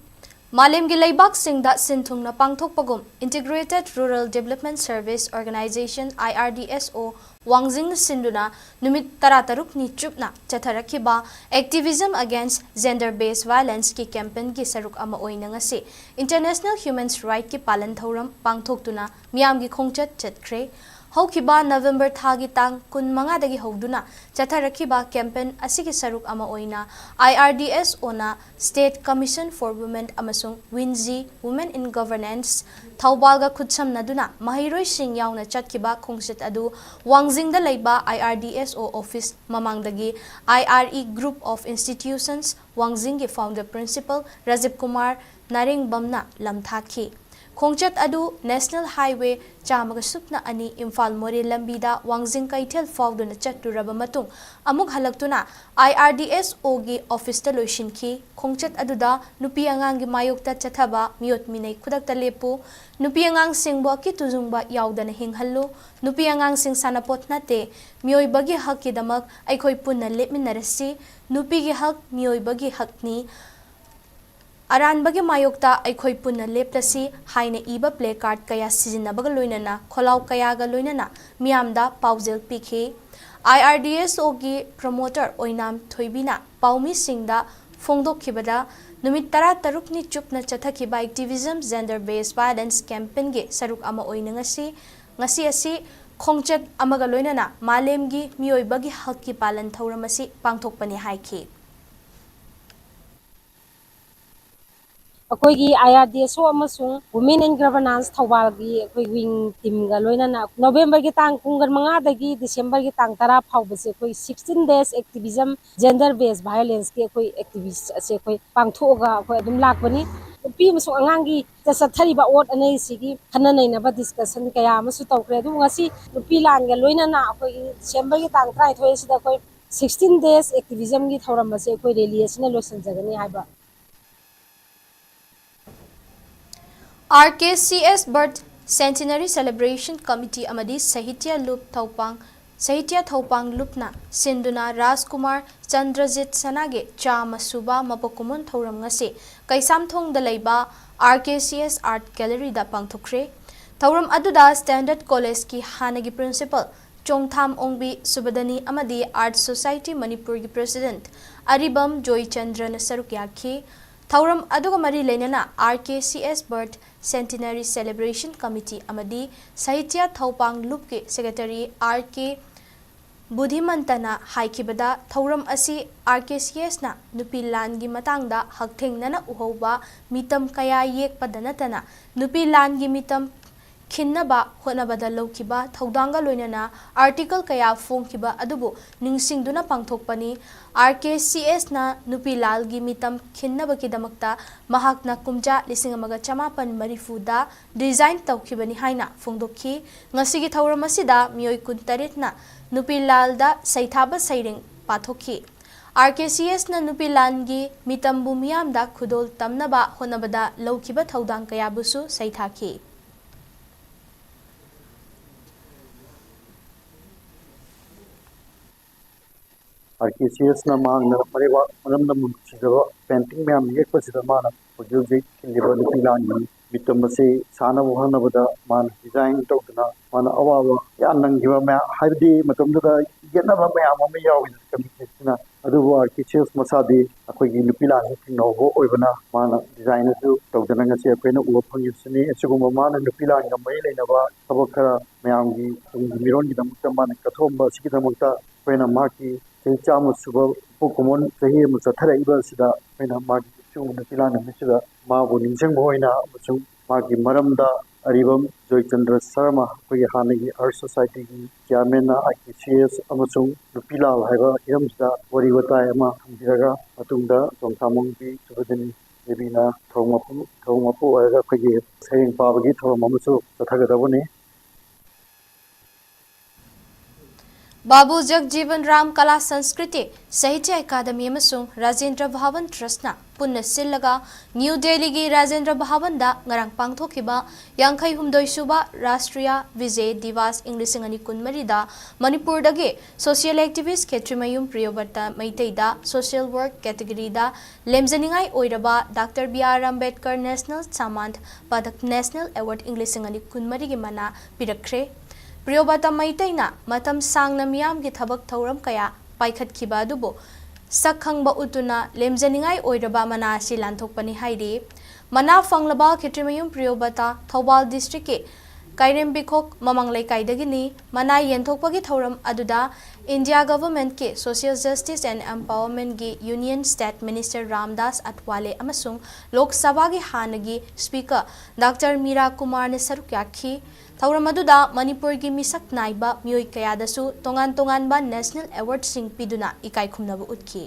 ꯃꯥꯂꯦꯝꯒꯤ ꯂꯩꯕꯥꯛꯁꯤꯡꯗ ꯁꯤꯟ ꯊꯨꯡꯅ ꯄꯥꯡꯊꯣꯛꯄꯒꯨꯝ Integrated Rural Development Service Organization, I R D S O, ꯋꯥꯡꯖꯤꯡꯅ ꯁꯤꯟꯗꯨꯅ ꯅꯨꯃꯤꯠ ꯇꯔꯥꯇꯔꯨꯛꯅꯤ ꯆꯨꯞꯅ ꯆꯠꯊꯔꯛꯈꯤꯕ Activism Against Gender Based Violenceꯀꯤ campaignꯒꯤ ꯁꯔꯨꯛ ꯑꯃ ꯑꯣꯏꯅ ꯉꯁꯤ International Human Rightꯀꯤ ꯄꯥꯂꯟ ꯊꯧꯔꯝ ꯄꯥꯡꯊꯣꯛꯇꯨꯅ ꯃꯤꯌꯥꯝꯒꯤ ꯈꯣꯡꯆꯠ ꯆꯠꯈ꯭ꯔꯦ꯫ ꯍꯧꯈꯤꯕ ꯅꯕꯦꯝꯕꯔ ꯊꯥꯒꯤ ꯇꯥꯡ ꯀꯨꯟꯃꯉꯥꯗꯒꯤ ꯍꯧꯗꯨꯅ ꯆꯠꯊꯔꯛꯈꯤꯕ campaign ꯑꯁꯤꯒꯤ ꯁꯔꯨꯛ ꯑꯃ ꯑꯣꯏꯅ I R D S Oꯅ State Commission for Women ꯑꯃꯁꯨꯡ WINZI, Women in Governance, ꯊꯧꯕꯥꯜꯒ ꯈꯨꯠꯁꯝꯅꯗꯨꯅ ꯃꯍꯩꯔꯣꯏꯁꯤꯡ ꯌꯥꯎꯅ ꯆꯠꯈꯤꯕ ꯈꯣꯡꯆꯠ ꯑꯗꯨ ꯋꯥꯡꯖꯤꯡꯗ ꯂꯩꯕ I R D S O office ꯃꯃꯥꯡꯗꯒꯤ I R E Group of Institutions ꯋꯥꯡꯖꯤꯡꯒꯤ founder principal Rajiv Kumar ꯅꯥꯔꯦꯡꯕꯝꯅ ꯂꯝꯊꯥꯈꯤ꯫ ꯈꯣꯡꯆꯠ ꯑꯗꯨ National Highway ꯆꯥꯝꯃꯒ ꯁꯨꯞꯅ ꯑꯅꯤ ꯏꯝꯐꯥꯜ ꯃꯣꯔꯦ ꯂꯝꯕꯤꯗ ꯋꯥꯡꯖꯤꯡ ꯀꯩꯊꯦꯜ ꯐꯥꯎꯗꯨꯅ ꯆꯠꯂꯨꯔꯕ ꯃꯇꯨꯡ ꯑꯃꯨꯛ ꯍꯜꯂꯛꯇꯨꯅ I R D S Oꯒꯤ officeꯇ ꯂꯣꯏꯁꯤꯟꯈꯤ꯫ ꯈꯣꯡꯆꯠ ꯑꯗꯨꯗ ꯅꯨꯄꯤ ꯑꯉꯥꯡꯒꯤ ꯃꯥꯌꯣꯛꯇ ꯆꯠꯊꯕ ꯃꯤꯑꯣꯠ ꯃꯤꯅꯩ ꯈꯨꯗꯛꯇ ꯂꯦꯞꯄꯨ, ꯅꯨꯄꯤ ꯑꯉꯥꯡꯁꯤꯡꯕꯨ ꯑꯀꯤ ꯇꯨꯖꯨꯡꯕ ꯌꯥꯎꯗꯅ ꯍꯤꯡꯍꯜꯂꯨ, ꯅꯨꯄꯤ ꯑꯉꯥꯡꯁꯤꯡ ꯁꯥꯟꯅꯄꯣꯠ ꯅꯠꯇꯦ, ꯃꯤꯑꯣꯏꯕꯒꯤ ꯍꯛꯀꯤꯗꯃꯛ ꯑꯩꯈꯣꯏ ꯄꯨꯟꯅ ꯂꯦꯞꯃꯤꯟꯅꯔꯁꯤ, ꯅꯨꯄꯤꯒꯤ ꯍꯛ ꯃꯤꯑꯣꯏꯕꯒꯤ ꯍꯛꯅꯤ, ꯑꯔꯥꯟꯕꯒꯤ ꯃꯥꯌꯣꯛꯇ ꯑꯩꯈꯣꯏ ꯄꯨꯟꯅ ꯂꯦꯞꯂꯁꯤ ꯍꯥꯏꯅ ꯏꯕ placard ꯀꯌꯥ ꯁꯤꯖꯤꯟꯅꯕꯒ ꯂꯣꯏꯅꯅ ꯈꯣꯜꯂꯥꯎ ꯀꯌꯥꯒ ꯂꯣꯏꯅꯅ ꯃꯤꯌꯥꯝꯗ ꯄꯥꯎꯖꯦꯜ ꯄꯤꯈꯤ꯫ I R D S Oꯒꯤ promoter ꯑꯣꯏꯅꯥꯝ ꯊꯣꯏꯕꯤꯅ ꯄꯥꯎꯃꯤꯁꯤꯡꯗ ꯐꯣꯡꯗꯣꯛꯈꯤꯕꯗ, ꯅꯨꯃꯤꯠ ꯇꯔꯥꯇꯔꯨꯛꯅꯤ ꯆꯨꯞꯅ ꯆꯠꯊꯈꯤꯕ Activism Gender Based Violence campaignꯒꯤ ꯁꯔꯨꯛ ꯑꯃ ꯑꯣꯏꯅ ꯉꯁꯤ, ꯉꯁꯤ ꯑꯁꯤ ꯈꯣꯡꯆꯠ ꯑꯃꯒ ꯂꯣꯏꯅꯅ ꯃꯥꯂꯦꯝꯒꯤ ꯃꯤꯑꯣꯏꯕꯒꯤ ꯍꯛꯀꯤ ꯄꯥꯂꯟ ꯊꯧꯔꯝ ꯑꯁꯤ ꯄꯥꯡꯊꯣꯛꯄꯅꯤ ꯍꯥꯏꯈꯤ꯫ ꯑꯩꯈꯣꯏꯒꯤ I R D S O ꯑꯃꯁꯨꯡ Women in Governance ꯊꯧꯕꯥꯜꯒꯤ ꯑꯩꯈꯣꯏ wing teamꯒ ꯂꯣꯏꯅꯅ ꯅꯕꯦꯝꯕꯔꯒꯤ ꯇꯥꯡ ꯀꯨꯟꯃꯉꯥꯗꯒꯤ ꯗꯤꯁꯦꯝꯕꯔꯒꯤ ꯇꯥꯡ ꯇꯔꯥ ꯐꯥꯎꯕꯁꯦ ꯑꯩꯈꯣꯏ sixteen days activism gender based violenceꯀꯤ ꯑꯩꯈꯣꯏ activist ꯑꯁꯦ ꯑꯩꯈꯣꯏ ꯄꯥꯡꯊꯣꯛꯑꯒ ꯑꯩꯈꯣꯏ ꯑꯗꯨꯝ ꯂꯥꯛꯄꯅꯤ꯫ ꯅꯨꯄꯤ ꯑꯃꯁꯨꯡ ꯑꯉꯥꯡꯒꯤ ꯆꯠꯊꯔꯤꯕ ꯑꯣꯠ ꯑꯅꯩꯁꯤꯒꯤ ꯈꯟꯅ ꯅꯩꯅꯕ discussion ꯀꯌꯥ ꯑꯃꯁꯨ ꯇꯧꯈ꯭ꯔꯦ꯫ ꯑꯗꯨꯕꯨ ꯉꯁꯤ ꯅꯨꯄꯤ ꯂꯥꯟꯒ ꯂꯣꯏꯅꯅ ꯑꯩꯈꯣꯏꯒꯤ ꯗꯤꯁꯦꯝꯕꯔꯒꯤ ꯇꯥꯡ ꯇꯔꯥꯅꯤꯊꯣꯏ ꯑꯁꯤꯗ ꯑꯩꯈꯣꯏ sixteen days activismꯒꯤ ꯊꯧꯔꯝ ꯑꯁꯤ ꯑꯩꯈꯣꯏ rally ꯑꯁꯤꯅ ꯂꯣꯏꯁꯤꯟꯖꯒꯅꯤ ꯍꯥꯏꯕ꯫ R K C S Birth Centenary Celebration Committee ꯑꯃꯗꯤ ꯁꯥꯍꯤꯇ꯭ꯌ ꯂꯨꯞ ꯊꯧꯄꯥꯡ, ꯁꯥꯍꯤꯇ꯭ꯌ ꯊꯧꯄꯥꯡ ꯂꯨꯞꯅ ꯁꯤꯟꯗꯨꯅ ꯔꯥꯖꯀꯨꯃꯥꯔ ꯆꯟꯗ꯭ꯔꯖꯤꯠ ꯁꯅꯥꯒꯤ ꯆꯥꯝꯃ ꯁꯨꯕ ꯃꯄꯣꯛ ꯀꯨꯝꯑꯣꯟ ꯊꯧꯔꯝ ꯉꯁꯤ ꯀꯩꯁꯥꯝꯊꯣꯡꯗ ꯂꯩꯕ R K C S Art Galleryꯗ ꯄꯥꯡꯊꯣꯛꯈ꯭ꯔꯦ꯫ ꯊꯧꯔꯝ ꯑꯗꯨꯗ Standard Collegeꯀꯤ ꯍꯥꯟꯅꯒꯤ Principal ꯆꯣꯡꯊꯥꯝ ꯑꯣꯡꯕꯤ ꯁꯨꯕꯗꯅꯤ ꯑꯃꯗꯤ Art Society ꯃꯅꯤꯄꯨꯔꯒꯤ President ꯑꯔꯤꯕꯝ ꯖꯣꯏꯆꯟꯗ꯭ꯔꯅ ꯁꯔꯨꯛ ꯌꯥꯈꯤ꯫ ꯊꯧꯔꯝ ꯑꯗꯨꯒ ꯃꯔꯤ ꯂꯩꯅꯅ R K C S Birth Centenary Celebration Committee ꯑꯃꯗꯤ ꯁꯥꯍꯤꯇ꯭ꯌ ꯊꯧꯄꯥꯡ ꯂꯨꯞꯀꯤ Secretary R K ꯕꯨꯙꯤꯃꯟꯇꯅ ꯍꯥꯏꯈꯤꯕꯗ, ꯊꯧꯔꯝ ꯑꯁꯤ R K C Sꯅ ꯅꯨꯄꯤ ꯂꯥꯟꯒꯤ ꯃꯇꯥꯡꯗ ꯍꯛꯊꯦꯡꯅꯅ ꯎꯍꯧꯕ ꯃꯤꯇꯝ ꯀꯌꯥ ꯌꯦꯛꯄꯗ ꯅꯠꯇꯅ ꯅꯨꯄꯤ ꯂꯥꯟꯒꯤ ꯃꯤꯇꯝ ꯈꯤꯟꯅꯕ ꯍꯣꯠꯅꯕꯗ ꯂꯧꯈꯤꯕ ꯊꯧꯗꯥꯡꯒ ꯂꯣꯏꯅꯅ article ꯀꯌꯥ ꯐꯣꯡꯈꯤꯕ ꯑꯗꯨꯕꯨ ꯅꯤꯡꯁꯤꯡꯗꯨꯅ ꯄꯥꯡꯊꯣꯛꯄꯅꯤ꯫ R K C Sꯅ ꯅꯨꯄꯤ ꯂꯥꯜꯒꯤ ꯃꯤꯇꯝ ꯈꯤꯟꯅꯕꯒꯤꯗꯃꯛꯇ ꯃꯍꯥꯛꯅ ꯀꯨꯝꯖꯥ ꯂꯤꯁꯤꯡ ꯑꯃꯒ ꯆꯃꯥꯄꯟ ꯃꯔꯤꯐꯨꯗ design ꯇꯧꯈꯤꯕꯅꯤ ꯍꯥꯏꯅ ꯐꯣꯡꯗꯣꯛꯈꯤ꯫ ꯉꯁꯤꯒꯤ ꯊꯧꯔꯝ ꯑꯁꯤꯗ ꯃꯤꯑꯣꯏ ꯀꯨꯟꯇꯔꯦꯠꯅ ꯅꯨꯄꯤ ꯂꯥꯜꯗ ꯁꯩꯊꯥꯕ ꯁꯩꯔꯦꯡ ꯄꯥꯊꯣꯛꯈꯤ꯫ R K C Sꯅ ꯅꯨꯄꯤ ꯂꯥꯟꯒꯤ ꯃꯤꯇꯝꯕꯨ ꯃꯤꯌꯥꯝꯗ ꯈꯨꯗꯣꯜ ꯇꯝꯅꯕ ꯍꯣꯠꯅꯕꯗ ꯂꯧꯈꯤꯕ ꯊꯧꯗꯥꯡ ꯀꯌꯥꯕꯨꯁꯨ ꯁꯩꯊꯥꯈꯤ꯫ R K C Sꯅ ꯃꯍꯥꯛꯅ ꯃꯔꯩꯕꯥꯛ ꯃꯔꯝꯗꯝꯕꯨ ꯅꯨꯡꯁꯤꯖꯕ painting ꯃꯌꯥꯝ ꯌꯦꯛꯄꯁꯤꯗ ꯃꯥꯅ ꯍꯧꯖꯤꯛ ꯍꯧꯖꯤꯛ ꯈꯤꯜꯂꯤꯕ ꯅꯨꯄꯤ ꯂꯥꯟꯒꯤ ꯃꯤꯇꯝ ꯑꯁꯤ ꯁꯥꯅꯕ ꯍꯣꯠꯅꯕꯗ ꯃꯥꯅ design ꯇꯧꯗꯨꯅ ꯃꯥꯅ ꯑꯋꯥꯕ ꯀꯌꯥ ꯅꯪꯈꯤꯕ ꯃꯌꯥꯝ, ꯍꯥꯏꯕꯗꯤ ꯃꯇꯝꯗꯨꯗ ꯌꯦꯠꯅꯕ ꯃꯌꯥꯝ ꯑꯃ ꯌꯥꯎꯏꯗꯅ committee ꯑꯁꯤꯅ꯫ ꯑꯗꯨꯕꯨ R K C S ꯃꯁꯥꯗꯤ ꯑꯩꯈꯣꯏꯒꯤ ꯅꯨꯄꯤ ꯂꯥꯟꯁꯤ ꯊꯦꯡꯅꯍꯧꯕ ꯑꯣꯏꯕꯅ ꯃꯥꯅ design ꯑꯗꯨ ꯇꯧꯗꯅ ꯉꯁꯤ ꯑꯩꯈꯣꯏꯅ ꯎꯕ ꯐꯪꯉꯤꯕꯁꯤꯅꯤ꯫ ꯑꯁꯤꯒꯨꯝꯕ ꯃꯥꯅ ꯅꯨꯄꯤ ꯂꯥꯟꯒ ꯃꯔꯤ ꯂꯩꯅꯕ ꯊꯕꯛ ꯈꯔ ꯃꯌꯥꯝꯒꯤ ꯇꯨꯡꯒꯤ ꯃꯤꯔꯣꯟꯒꯤꯗꯃꯛꯇ ꯃꯥꯅ ꯀꯠꯊꯣꯛꯑꯝꯕ ꯑꯁꯤꯒꯤꯗꯃꯛꯇ ꯑꯩꯈꯣꯏꯅ ꯃꯍꯥꯛꯀꯤ ꯆꯍꯤ ꯆꯥꯝꯃ ꯁꯨꯕ ꯏꯄꯣꯛ ꯀꯨꯝꯑꯣꯟ ꯆꯍꯤ ꯑꯃ ꯆꯠꯊꯔꯛꯏꯕ ꯑꯁꯤꯗ ꯑꯩꯈꯣꯏꯅ ꯃꯥꯒꯤ ꯁꯤꯒꯨꯝꯕ ꯅꯨꯄꯤ ꯂꯥꯟ ꯅꯨꯃꯤꯠꯁꯤꯗ ꯃꯥꯕꯨ ꯅꯤꯡꯁꯤꯡꯕ ꯑꯣꯏꯅ ꯑꯃꯁꯨꯡ ꯃꯥꯒꯤ ꯃꯔꯝꯗ ꯑꯔꯤꯕꯝ ꯖꯣꯏꯆꯟꯗ꯭ꯔ ꯁꯔꯃ, ꯑꯩꯈꯣꯏꯒꯤ ꯍꯥꯟꯅꯒꯤ Art Societyꯒꯤ chairmanꯅ R K C S ꯑꯃꯁꯨꯡ ꯅꯨꯄꯤ ꯂꯥꯜ ꯍꯥꯏꯕ ꯍꯤꯔꯝꯁꯤꯗ ꯋꯥꯔꯤ ꯋꯥꯇꯥꯏ ꯑꯃ ꯊꯝꯕꯤꯔꯒ ꯃꯇꯨꯡꯗ ꯆꯣꯡꯊꯥꯃꯣꯡꯕꯤ ꯁꯨꯕꯗꯤꯅꯤ ꯗꯦꯕꯤꯅ ꯊꯧꯔꯝ ꯃꯄꯨ, ꯊꯧꯔꯝ ꯃꯄꯨ ꯑꯣꯏꯔꯒ ꯑꯩꯈꯣꯏꯒꯤ ꯁꯩꯔꯦꯡ ꯄꯥꯕꯒꯤ ꯊꯧꯔꯝ ꯑꯃꯁꯨ ꯆꯠꯊꯒꯗꯕꯅꯤ꯫ ꯕꯥꯕꯨ ꯖꯒꯖꯤꯕꯟ ꯔꯥꯝ ꯀꯂꯥ ꯁꯪꯁꯀ꯭ꯔꯤꯇꯤ ꯁꯥꯍꯤꯇ꯭ꯌ ꯑꯦꯀꯥꯗꯃꯤ ꯑꯃꯁꯨꯡ ꯔꯥꯖꯦꯟꯗ꯭ꯔ ꯚꯥꯋꯟ ꯇ꯭ꯔꯁꯅ ꯄꯨꯟꯅ ꯁꯤꯜꯂꯒ ꯅ꯭ꯌꯨ ꯗꯦꯜꯂꯤꯒꯤ ꯔꯥꯖꯦꯟꯗ꯭ꯔ ꯚꯥꯋꯟꯗ ꯉꯔꯥꯡ ꯄꯥꯡꯊꯣꯛꯈꯤꯕ ꯌꯥꯡꯈꯩ ꯍꯨꯝꯗꯣꯏ ꯁꯨꯕ ꯔꯥꯁꯇ꯭ꯔꯤꯌꯥ ꯚꯤꯖꯦ ꯗꯤꯋꯥꯁ ꯏꯪ ꯂꯤꯁꯤꯡ ꯑꯅꯤ ꯀꯨꯟꯃꯔꯤꯗ ꯃꯅꯤꯄꯨꯔꯗꯒꯤ social activist ꯈꯦꯇ꯭ꯔꯤꯃꯌꯨꯝ ꯄ꯭ꯔꯤꯌꯣꯕ꯭ꯔꯇ ꯃꯩꯇꯩꯗ social work category ꯗ ꯂꯦꯝꯖꯅꯤꯡꯉꯥꯏ ꯑꯣꯏꯔꯕ doctor B R Ambedkar national Samman Padak national award ꯏꯪ ꯂꯤꯁꯤꯡ ꯑꯅꯤ ꯀꯨꯟꯃꯔꯤꯒꯤ ꯃꯅꯥ ꯄꯤꯔꯛꯈ꯭ꯔꯦ꯫ ꯄ꯭ꯔꯤꯌꯣꯕ꯭ꯔꯇ ꯃꯩꯇꯩꯅ ꯃꯇꯝ ꯁꯥꯡꯅ ꯃꯤꯌꯥꯝꯒꯤ ꯊꯕꯛ ꯊꯧꯔꯝ ꯀꯌꯥ ꯄꯥꯏꯈꯠꯈꯤꯕ ꯑꯗꯨꯕꯨ ꯁꯛ ꯈꯪꯕ ꯎꯠꯇꯨꯅ ꯂꯦꯝꯖꯅꯤꯡꯉꯥꯏ ꯑꯣꯏꯔꯕ ꯃꯅꯥ ꯑꯁꯤ ꯂꯥꯟꯊꯣꯛꯄꯅꯤ ꯍꯥꯏꯔꯤ꯫ ꯃꯅꯥ ꯐꯪꯂꯕ ꯈꯦꯇ꯭ꯔꯤꯃꯌꯨꯝ ꯄ꯭ꯔꯤꯌꯣꯕ꯭ꯔꯇ ꯊꯧꯕꯥꯜ ꯗꯤꯁꯇ꯭ꯔꯤꯛꯀꯤ ꯀꯥꯏꯔꯦꯝꯕꯤꯈꯣꯛ ꯃꯃꯥꯡ ꯂꯩꯀꯥꯏꯗꯒꯤꯅꯤ꯫ ꯃꯅꯥ ꯌꯦꯟꯊꯣꯛꯄꯒꯤ ꯊꯧꯔꯝ ꯑꯗꯨꯗ ꯏꯟꯗꯤꯌꯥ ꯒꯚꯔꯟꯃꯦꯟꯠꯀꯤ social justice and empowerment ꯒꯤ union state minister Ramdas Athawale ꯑꯃꯁꯨꯡ ꯂꯣꯛ ꯁꯚꯥꯒꯤ ꯍꯥꯟꯅꯒꯤ ꯁ꯭ꯄꯤꯀꯔ ꯗꯥꯛꯇꯔ ꯃꯤꯔꯥ ꯀꯨꯃꯥꯔꯅ ꯁꯔꯨꯛ ꯌꯥꯈꯤ꯫ ꯊꯧꯔꯝ ꯑꯗꯨꯗ ꯃꯅꯤꯄꯨꯔꯒꯤ ꯃꯤꯁꯛ ꯅꯥꯏꯕ ꯃꯤꯑꯣꯏ ꯀꯌꯥꯗꯁꯨ ꯇꯣꯉꯥꯟ ꯇꯣꯉꯥꯟꯕ ꯅꯦꯁꯅꯦꯜ ꯑꯦꯋꯥꯔꯗꯁꯤꯡ ꯄꯤꯗꯨꯅ ꯏꯀꯥꯏ ꯈꯨꯝꯅꯕ ꯎꯠꯈꯤ꯫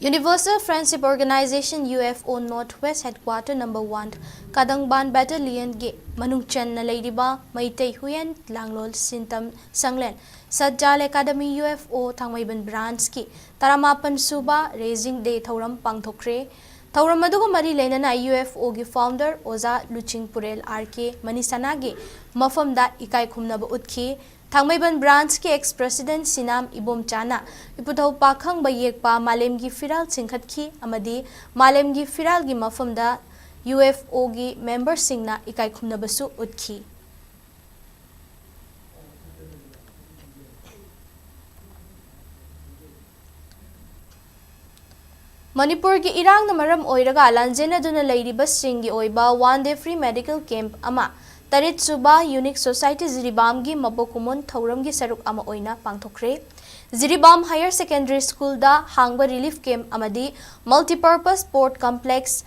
Universal Friendship Organization, U F O, North West Headquarter number one, ꯀꯥꯗꯪꯕꯥꯟ ꯕꯦꯇꯥꯂꯤꯌꯟꯒꯤ ꯃꯅꯨꯡ ꯆꯟꯅ ꯂꯩꯔꯤꯕ ꯃꯩꯇꯩ ꯍꯨꯏꯌꯦꯟ ꯂꯥꯡꯂꯣꯜ ꯁꯤꯟꯇꯝ ꯁꯪꯂꯦꯟ ꯁꯠꯖꯥꯜ ꯑꯦꯀꯥꯗꯃꯤ, U F O, ꯊꯥꯡꯃꯩꯕꯟ ꯕ꯭ꯔꯥꯟꯆꯀꯤ ꯇꯔꯥꯃꯥꯄꯟ ꯁꯨꯕ Raising Day ꯊꯧꯔꯝ ꯄꯥꯡꯊꯣꯛꯈ꯭ꯔꯦ꯫ ꯊꯧꯔꯝ ꯑꯗꯨꯒ ꯃꯔꯤ ꯂꯩꯅꯅ U F O ꯒꯤ founder ꯑꯣꯖꯥ ꯂꯨꯆꯤꯡ ꯄꯨꯔꯦꯜ ꯑꯥꯔ ꯀꯦ ꯃꯅꯤꯁꯥꯅꯥꯒꯤ ꯃꯐꯝꯗ ꯏꯀꯥꯏ ꯈꯨꯝꯅꯕ ꯎꯠꯈꯤ꯫ ꯊꯥꯡꯃꯩꯕꯟ ꯕ꯭ꯔꯥꯟꯆꯀꯤ ex president ꯁꯤꯅꯥꯝ ꯏꯕꯣꯝꯆꯥꯅ ꯏꯄꯨꯊꯧ ꯄꯥꯈꯪꯕ ꯌꯦꯛꯄ ꯃꯥꯂꯦꯝꯒꯤ ꯐꯤꯔꯥꯜ ꯆꯤꯡꯈꯠꯈꯤ ꯑꯃꯗꯤ ꯃꯥꯂꯦꯝꯒꯤ ꯐꯤꯔꯥꯜꯒꯤ ꯃꯐꯝꯗ U F O ꯒꯤ ꯃꯦꯝꯕꯔꯁꯤꯡꯅ ꯏꯀꯥꯏ ꯈꯨꯝꯅꯕꯁꯨ ꯎꯠꯈꯤ꯫ ꯃꯅꯤꯄꯨꯔꯒꯤ ꯏꯔꯥꯡꯅ ꯃꯔꯝ ꯑꯣꯏꯔꯒ ꯂꯥꯟꯖꯦꯟꯅꯗꯨꯅ ꯂꯩꯔꯤꯕꯁꯤꯡꯒꯤ ꯑꯣꯏꯕ one day free medical camp ꯑꯃ ꯇꯔꯦꯠ ꯁꯨꯕ Unique Society ꯖꯤꯔꯤꯕꯥꯝꯒꯤ ꯃꯄꯣꯛ ꯀꯨꯝꯑꯣꯟ ꯊꯧꯔꯝꯒꯤ ꯁꯔꯨꯛ ꯑꯃ ꯑꯣꯏꯅ ꯄꯥꯡꯊꯣꯛꯈ꯭ꯔꯦ꯫ ꯖꯤꯔꯤꯕꯥꯝ Higher Secondary School ꯗ ꯍꯥꯡꯕ relief camp ꯑꯃꯗꯤ Multipurpose Sport Complex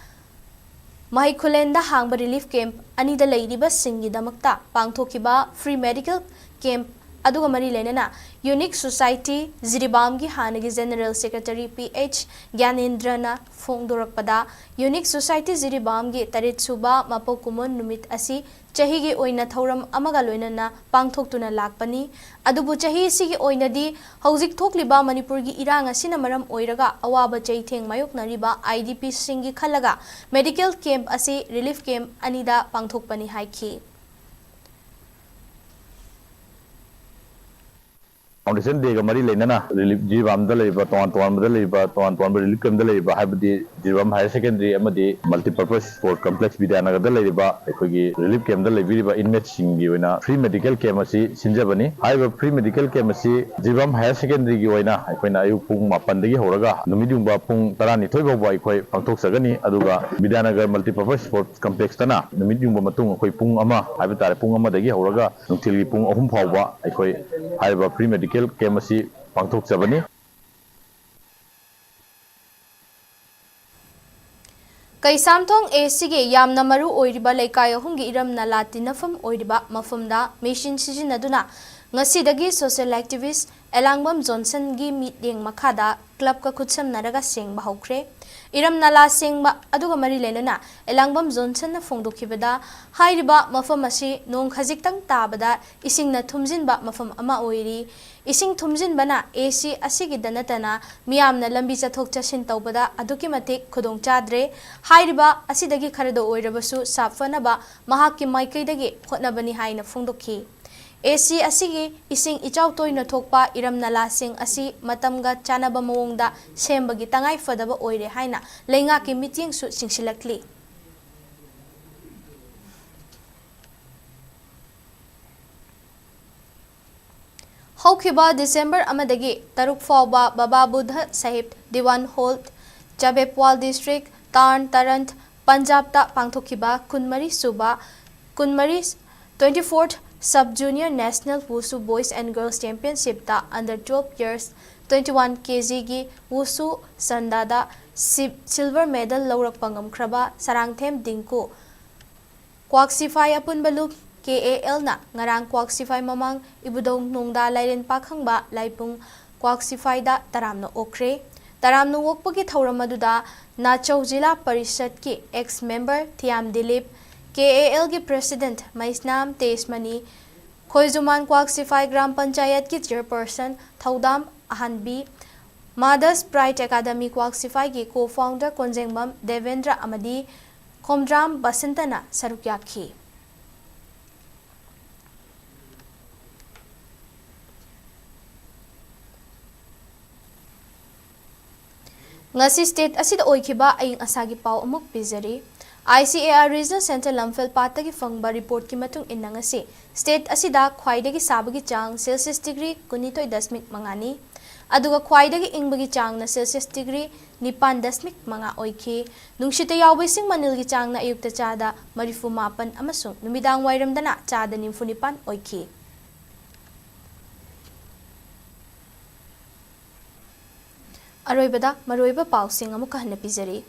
ꯃꯍꯩꯈꯨꯂꯦꯟꯗ ꯍꯥꯡꯕ relief camp ꯑꯅꯤꯗ ꯂꯩꯔꯤꯕꯁꯤꯡꯒꯤꯗꯃꯛꯇ ꯄꯥꯡꯊꯣꯛꯈꯤꯕ free medical camp ꯑꯗꯨꯒ ꯃꯔꯤ ꯂꯩꯅꯅ ꯌꯨꯅꯤꯛ ꯁꯣꯁꯥꯏꯇꯤ ꯖꯤꯔꯤꯕꯥꯝꯒꯤ ꯍꯥꯟꯅꯒꯤ ꯖꯦꯅꯔꯦꯜ ꯁꯦꯀ꯭ꯔꯦꯇꯔꯤ ꯄꯤ ꯑꯩꯆ ꯒ꯭ꯌꯥꯅꯦꯟꯗ꯭ꯔꯅ ꯐꯣꯡꯗꯣꯔꯛꯄꯗ, ꯌꯨꯅꯤꯛ ꯁꯣꯁꯥꯏꯇꯤ ꯖꯤꯔꯤꯕꯥꯝꯒꯤ ꯇꯔꯦꯠ ꯁꯨꯕ ꯃꯄꯣꯛ ꯀꯨꯝꯑꯣꯟ ꯅꯨꯃꯤꯠ ꯑꯁꯤ ꯆꯍꯤꯒꯤ ꯑꯣꯏꯅ ꯊꯧꯔꯝ ꯑꯃꯒ ꯂꯣꯏꯅꯅ ꯄꯥꯡꯊꯣꯛꯇꯨꯅ ꯂꯥꯛꯄꯅꯤ꯫ ꯑꯗꯨꯕꯨ ꯆꯍꯤ ꯑꯁꯤꯒꯤ ꯑꯣꯏꯅꯗꯤ ꯍꯧꯖꯤꯛ ꯊꯣꯛꯂꯤꯕ ꯃꯅꯤꯄꯨꯔꯒꯤ ꯏꯔꯥꯡ ꯑꯁꯤꯅ ꯃꯔꯝ ꯑꯣꯏꯔꯒ ꯑꯋꯥꯕ ꯆꯩꯊꯦꯡ ꯃꯥꯌꯣꯛꯅꯔꯤꯕ ꯑꯥꯏ ꯗꯤ ꯄꯤꯁꯤꯡꯒꯤ ꯈꯜꯂꯒ ꯃꯦꯗꯤꯀꯦꯜ ꯀꯦꯝꯞ ꯑꯁꯤ ꯔꯤꯂꯤꯐ ꯀꯦꯝꯞ ꯑꯅꯤꯗ ꯄꯥꯡꯊꯣꯛꯄꯅꯤ ꯍꯥꯏꯈꯤ꯫ ꯐꯥꯎꯟꯗꯦꯁꯟ ꯗꯦꯒ ꯃꯔꯤ ꯂꯩꯅꯅ ꯔꯤꯂꯤꯐ ꯖꯤꯔꯤꯕꯥꯝꯗ ꯂꯩꯔꯤꯕ ꯇꯣꯉꯥꯟ ꯇꯣꯉꯥꯟꯕꯗ ꯂꯩꯔꯤꯕ ꯇꯣꯉꯥꯟ ꯇꯣꯉꯥꯟꯕ ꯔꯤꯂꯤꯐ ꯀꯦꯝꯞꯇ ꯂꯩꯔꯤꯕ, ꯍꯥꯏꯕꯗꯤ ꯖꯤꯔꯤꯕꯥꯝ ꯍꯥꯌꯔ ꯁꯦꯀꯦꯟꯗꯔꯤ ꯑꯃꯗꯤ ꯃꯜꯇꯤꯄꯔꯄꯁ ꯁ꯭ꯄꯣꯔꯠ ꯀꯝꯄ꯭ꯂꯦꯛꯁ ꯕꯤꯗ꯭ꯌꯥꯅꯒꯔꯗ ꯂꯩꯔꯤꯕ ꯑꯩꯈꯣꯏꯒꯤ ꯔꯤꯂꯤꯐ ꯀꯦꯝꯞꯇ ꯂꯩꯕꯤꯔꯤꯕ ꯏꯟꯃꯦꯠꯁꯤꯡꯒꯤ ꯑꯣꯏꯅ ꯐ꯭ꯔꯤ ꯃꯦꯗꯤꯀꯦꯜ ꯀꯦꯝꯞ ꯑꯁꯤ ꯁꯤꯟꯖꯕꯅꯤ꯫ ꯍꯥꯏꯔꯤꯕ ꯐ꯭ꯔꯤ ꯃꯦꯗꯤꯀꯦꯜ ꯀꯦꯝꯞ ꯑꯁꯤ ꯖꯤꯔꯤꯕꯥꯝ ꯍꯥꯌꯔ ꯁꯦꯀꯦꯟꯗꯔꯤꯒꯤ ꯑꯣꯏꯅ ꯑꯩꯈꯣꯏꯅ ꯑꯌꯨꯛ ꯄꯨꯡ ꯃꯥꯄꯟꯗꯒꯤ ꯍꯧꯔꯒ ꯅꯨꯃꯤꯠ ꯌꯨꯡꯕ ꯄꯨꯡ ꯇꯔꯥꯅꯤꯊꯣꯏ ꯐꯥꯎꯕ ꯑꯩꯈꯣꯏ ꯄꯥꯡꯊꯣꯛꯆꯒꯅꯤ꯫ ꯑꯗꯨꯒ ꯕꯤꯗ꯭ꯌꯥꯅꯒꯔ ꯃꯜꯇꯤꯄꯔꯄꯁ ꯁ꯭ꯄꯣꯔꯠ ꯀꯝꯄ꯭ꯂꯦꯛꯁꯇꯅ ꯅꯨꯃꯤꯠ ꯌꯨꯡꯕ ꯃꯇꯨꯡ ꯑꯩꯈꯣꯏ ꯄꯨꯡ ꯑꯃ ꯍꯥꯏꯕ ꯇꯥꯔꯦ, ꯄꯨꯡ ꯑꯃꯗꯒꯤ ꯍꯧꯔꯒ ꯅꯨꯡꯊꯤꯜꯒꯤ ꯄꯨꯡ ꯑꯍꯨꯝ ꯐꯥꯎꯕ ꯑꯩꯈꯣꯏ ꯍꯥꯏꯔꯤꯕ ꯐ꯭ꯔꯤ ꯃꯦꯗꯤꯀꯦꯜ ꯀꯦꯝꯞ ꯑꯁꯤ ꯄꯥꯡꯊꯣꯛꯆꯕꯅꯤ꯫ ꯀꯩꯁꯥꯝꯊꯣꯡ ꯑꯦ ꯁꯤꯒꯤ ꯌꯥꯝꯅ ꯃꯔꯨ ꯑꯣꯏꯔꯤꯕ ꯂꯩꯀꯥꯏ ꯑꯍꯨꯝꯒꯤ ꯏꯔꯝ ꯅꯂꯥ ꯇꯤꯟꯅꯐꯝ ꯑꯣꯏꯔꯤꯕ ꯃꯐꯝꯗ ꯃꯦꯆꯤꯟ ꯁꯤꯖꯤꯟꯅꯗꯨꯅ ꯉꯁꯤꯗꯒꯤ ꯁꯣꯁꯤꯌꯦꯜ ꯑꯦꯛꯇꯤꯚꯤꯁ꯭ꯠ ꯑꯦꯂꯥꯡꯕꯝ ꯖꯣꯟꯁꯟꯒꯤ ꯃꯤꯠꯌꯦꯡ ꯃꯈꯥꯗ ꯀ꯭ꯂꯕꯀ ꯈꯨꯠꯁꯝꯅꯔꯒ ꯁꯦꯡꯕ ꯍꯧꯈ꯭ꯔꯦ꯫ ꯏꯔꯝ ꯅꯂꯥ ꯁꯦꯡꯕ ꯑꯗꯨꯒ ꯃꯔꯤ ꯂꯩꯅꯅ ꯑꯦꯂꯥꯡꯕꯝ ꯖꯣꯟꯁꯟꯅ ꯐꯣꯡꯗꯣꯛꯈꯤꯕꯗ, ꯍꯥꯏꯔꯤꯕ ꯃꯐꯝ ꯑꯁꯤ ꯅꯣꯡ ꯈꯖꯤꯛꯇꯪ ꯇꯥꯕꯗ ꯏꯁꯤꯡꯅ ꯊꯨꯝꯖꯤꯟꯕ ꯃꯐꯝ ꯑꯃ ꯑꯣꯏꯔꯤ꯫ ꯏꯁꯤꯡ ꯊꯨꯝꯖꯤꯟꯕꯅ ꯑꯦ ꯁꯤ ꯑꯁꯤꯒꯤꯗ ꯅꯠꯇꯅ ꯃꯤꯌꯥꯝꯅ ꯂꯝꯕꯤ ꯆꯠꯊꯣꯛ ꯆꯠꯁꯤꯟ ꯇꯧꯕꯗ ꯑꯗꯨꯛꯀꯤ ꯃꯇꯤꯛ ꯈꯨꯗꯣꯡ ꯆꯥꯗ꯭ꯔꯦ꯫ ꯍꯥꯏꯔꯤꯕ ꯑꯁꯤꯗꯒꯤ ꯈꯔꯗ ꯑꯣꯏꯔꯕꯁꯨ ꯁꯥꯐꯅꯕ ꯃꯍꯥꯛꯀꯤ ꯃꯥꯏꯀꯩꯗꯒꯤ ꯍꯣꯠꯅꯕꯅꯤ ꯍꯥꯏꯅ ꯐꯣꯡꯗꯣꯛꯈꯤ꯫ ꯑꯦ ꯁꯤ ꯑꯁꯤꯒꯤ ꯏꯁꯤꯡ ꯏꯆꯥꯎ ꯇꯣꯏꯅ ꯊꯣꯛꯄ ꯏꯔꯝ ꯅꯂꯥꯁꯤꯡ ꯑꯁꯤ ꯃꯇꯝꯒ ꯆꯥꯟꯅꯕ ꯃꯑꯣꯡꯗ ꯁꯦꯝꯕꯒꯤ ꯇꯉꯥꯏ ꯐꯗꯕ ꯑꯣꯏꯔꯦ ꯍꯥꯏꯅ ꯂꯩꯉꯥꯛꯀꯤ ꯃꯤꯠꯌꯦꯡꯁꯨ ꯆꯤꯡꯁꯤꯜꯂꯛꯂꯤ꯫ ꯍꯧꯈꯤꯕ ꯗꯤꯁꯦꯝꯕꯔ ꯑꯃꯗꯒꯤ ꯇꯔꯨꯛ ꯐꯥꯎꯕ ꯕꯕꯥ ꯕꯨꯙ ꯁꯥꯍꯤꯕ ꯗꯤꯋꯥꯟ ꯍꯣꯜ, ꯆꯥꯕꯦꯄ꯭ꯋꯥꯜ ꯗꯤꯁꯇ꯭ꯔꯤꯛ, ꯇꯥꯔꯟ ꯇꯥꯔꯟ, ꯄꯟꯖꯥꯕꯇ ꯄꯥꯡꯊꯣꯛꯈꯤꯕ ꯀꯨꯟꯃꯔꯤ ꯁꯨꯕ, ꯀꯨꯟꯃꯔꯤ, twenty-fourth Sub Junior National Wushu Boys and Girls Championshipꯇ under twelve years twenty-one kgꯒꯤ Wushu ꯁꯟꯗꯥꯗ ꯁꯤ-, silver medal ꯂꯧꯔꯛꯄ ꯉꯝꯈ꯭ꯔꯕ ꯁꯔꯥꯡꯊꯦꯝ ꯗꯤꯡꯀꯨ, ꯀ꯭ꯋꯥꯛ ꯁꯤꯐꯥꯏ ꯑꯄꯨꯟꯕ ꯂꯨꯞ ꯀꯦ ꯑꯦ ꯑꯦꯜꯅ ꯉꯔꯥꯡ ꯀ꯭ꯋꯥꯛ ꯁꯤꯐꯥꯏ ꯃꯃꯥꯡ ꯏꯕꯨꯙꯧ ꯅꯣꯡꯗꯥ ꯂꯥꯏꯔꯦꯟ ꯄꯥꯈꯪꯕ ꯂꯥꯏꯄꯨꯡ ꯀ꯭ꯋꯥꯛ ꯁꯤꯐꯥꯏꯗ ꯇꯔꯥꯝꯅ ꯑꯣꯛꯈ꯭ꯔꯦ꯫ ꯇꯔꯥꯝꯅ ꯑꯣꯛꯄꯒꯤ ꯊꯧꯔꯝ ꯑꯗꯨꯗ ꯅꯥꯆꯧ ꯖꯤꯂꯥ ꯄꯔꯤꯁꯠꯀꯤ ex member Thiyam Dilip, K A algae president Meisnam ꯇꯦꯖꯃꯅꯤ, ꯈꯣꯏꯖꯨꯃꯥꯟ ꯀ꯭ꯋꯥꯛ ꯁꯤꯐꯥꯏ gram ꯄꯟꯆꯥꯌꯠꯀꯤ chairperson ꯊꯧꯗꯥꯝ ꯑꯍꯥꯟꯕꯤ, Mothers Pride Academy ꯀ꯭ꯋꯥꯛ ꯁꯤꯐꯥꯏꯒꯤ co-founder ꯀꯣꯟꯖꯦꯡꯕꯝ Debendra ꯑꯃꯗꯤ ꯈꯣꯝꯗ꯭ꯔꯥꯝ ꯕꯁꯟꯇꯅ ꯁꯔꯨꯛ ꯌꯥꯈꯤ꯫ ꯉꯁꯤ state ꯑꯁꯤꯗ ꯑꯣꯏꯈꯤꯕ ꯑꯏꯪ ꯑꯁꯥꯒꯤ ꯄꯥꯎ ꯑꯃꯨꯛ ꯄꯤꯖꯔꯤ꯫ I C A R Regional Centre ꯂꯝꯐꯦꯜ ꯄꯥꯠꯇꯒꯤ ꯐꯪꯕ reportꯀꯤ ꯃꯇꯨꯡ ꯏꯟꯅ ꯉꯁꯤ state ꯑꯁꯤꯗ ꯈ꯭ꯋꯥꯏꯗꯒꯤ ꯁꯥꯕꯒꯤ ꯆꯥꯡ Celsius degree ꯀꯨꯟꯅꯤꯊꯣꯏ ꯗꯁꯃꯤꯛ ꯃꯉꯥꯅꯤ, ꯑꯗꯨꯒ ꯈ꯭ꯋꯥꯏꯗꯒꯤ ꯏꯪꯕꯒꯤ ꯆꯥꯡꯅ Celsius degree ꯅꯤꯄꯥꯟ ꯗꯁꯃꯤꯛ ꯃꯉꯥ ꯑꯣꯏꯈꯤ꯫ ꯅꯨꯡꯁꯤꯠꯇ ꯌꯥꯎꯕ ꯏꯁꯤꯡ ꯃꯅꯤꯜꯒꯤ ꯆꯥꯡꯅ ꯑꯌꯨꯛꯇ ꯆꯥꯗ ꯃꯔꯤꯐꯨ ꯃꯥꯄꯟ ꯑꯃꯁꯨꯡ ꯅꯨꯃꯤꯗꯥꯡ ꯋꯥꯏꯔꯝꯗꯅ ꯆꯥꯗ ꯅꯤꯐꯨ ꯅꯤꯄꯥꯟ ꯑꯣꯏꯈꯤ꯫ ꯑꯔꯣꯏꯕꯗ ꯃꯔꯨꯑꯣꯏꯕ ꯄꯥꯎꯁꯤꯡ ꯑꯃꯨꯛꯀ ꯍꯟꯅ ꯄꯤꯖꯔꯤ꯫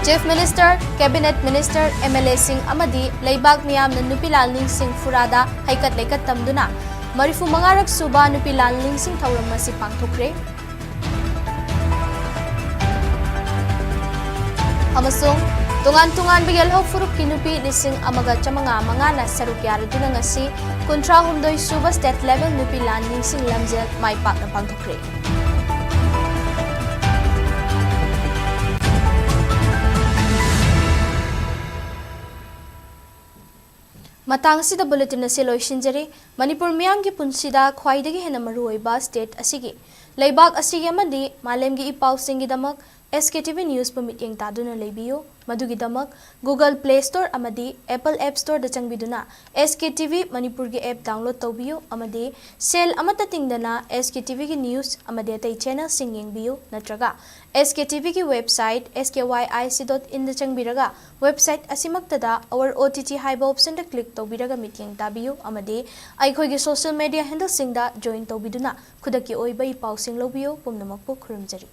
Chief Minister, Cabinet Minister, M L Aꯁꯤꯡ ꯑꯃꯗꯤ ꯂꯩꯕꯥꯛ ꯃꯤꯌꯥꯝꯅ ꯅꯨꯄꯤ ꯂꯥꯜꯅꯤꯡꯁꯤꯡ ꯐꯨꯔꯥꯗ ꯍꯩꯀꯠ ꯂꯩꯀꯠ ꯇꯝꯗꯨꯅ ꯃꯔꯤꯐꯨ ꯃꯉꯥꯔꯛ ꯁꯨꯕ ꯅꯨꯄꯤ ꯂꯥꯜꯅꯤꯡꯁꯤꯡ ꯊꯧꯔꯝ ꯑꯁꯤ ꯄꯥꯡꯊꯣꯛꯈ꯭ꯔꯦ꯫ ꯑꯃꯁꯨꯡ ꯇꯣꯉꯥꯟ ꯇꯣꯉꯥꯟꯕ ꯌꯦꯜꯍꯧ ꯐꯨꯔꯨꯞꯀꯤ ꯅꯨꯄꯤ ꯂꯤꯁꯤꯡ ꯑꯃꯒ ꯆꯥꯃꯉꯥ ꯃꯉꯥꯅ ꯁꯔꯨꯛ ꯌꯥꯔꯗꯨꯅ ꯉꯁꯤ ꯀꯨꯟꯊ꯭ꯔꯥ ꯍꯨꯝꯗꯣꯏ ꯁꯨꯕ state level ꯅꯨꯄꯤ ꯂꯥꯟ ꯅꯤꯡꯁꯤꯡ ꯂꯝꯖꯦꯜ ꯃꯥꯏ ꯄꯥꯛꯅ ꯄꯥꯡꯊꯣꯛꯈ꯭ꯔꯦ꯫ ꯃꯇꯥꯡ ꯑꯁꯤꯗ bulletin ꯑꯁꯤ ꯂꯣꯏꯁꯤꯟꯖꯔꯤ꯫ ꯃꯅꯤꯄꯨꯔ ꯃꯤꯌꯥꯝꯒꯤ ꯄꯨꯟꯁꯤꯗ ꯈ꯭ꯋꯥꯏꯗꯒꯤ ꯍꯦꯟꯅ ꯃꯔꯨꯑꯣꯏꯕ state ꯑꯁꯤꯒꯤ, ꯂꯩꯕꯥꯛ ꯑꯁꯤꯒꯤ ꯑꯃꯗꯤ ꯃꯥꯂꯦꯝꯒꯤ E ꯄꯥꯎꯁꯤꯡꯒꯤꯗꯃꯛ S K T V News ꯄꯨ ꯃꯤꯠꯌꯦꯡ ꯇꯥꯗꯨꯅ ꯂꯩꯕꯤꯌꯨ꯫ ꯃꯗꯨꯒꯤꯗꯃꯛ Google Play Store ꯑꯃꯗꯤ Apple App Storeꯗ ꯆꯪꯕꯤꯗꯨꯅ S K T V ꯃꯅꯤꯄꯨꯔꯒꯤ app download ꯇꯧꯕꯤꯌꯨ ꯑꯃꯗꯤ ꯁꯦꯜ ꯑꯃꯠꯇ ꯇꯤꯡꯗꯅ S K T Vꯒꯤ news ꯑꯃꯗꯤ ꯑꯇꯩ channelꯁꯤꯡ ꯌꯦꯡꯕꯤꯌꯨ꯫ ꯅꯠꯇ꯭ꯔꯒ S K T Vꯒꯤ website S K Y I C dot inꯗ ꯆꯪꯕꯤꯔꯒ website ꯑꯁꯤꯃꯛꯇꯗ Our O T T ꯍꯥꯏꯕ optionꯗ click ꯇꯧꯕꯤꯔꯒ ꯃꯤꯠꯌꯦꯡ ꯇꯥꯕꯤꯌꯨ ꯑꯃꯗꯤ ꯑꯩꯈꯣꯏꯒꯤ social media handleꯁꯤꯡꯗ join ꯇꯧꯕꯤꯗꯨꯅ ꯈꯨꯗꯛꯀꯤ ꯑꯣꯏꯕ ꯏ ꯄꯥꯎꯁꯤꯡ ꯂꯧꯕꯤꯌꯨ꯫ ꯄꯨꯝꯅꯃꯛꯄꯨ ꯈꯨꯔꯨꯝꯖꯔꯤ꯫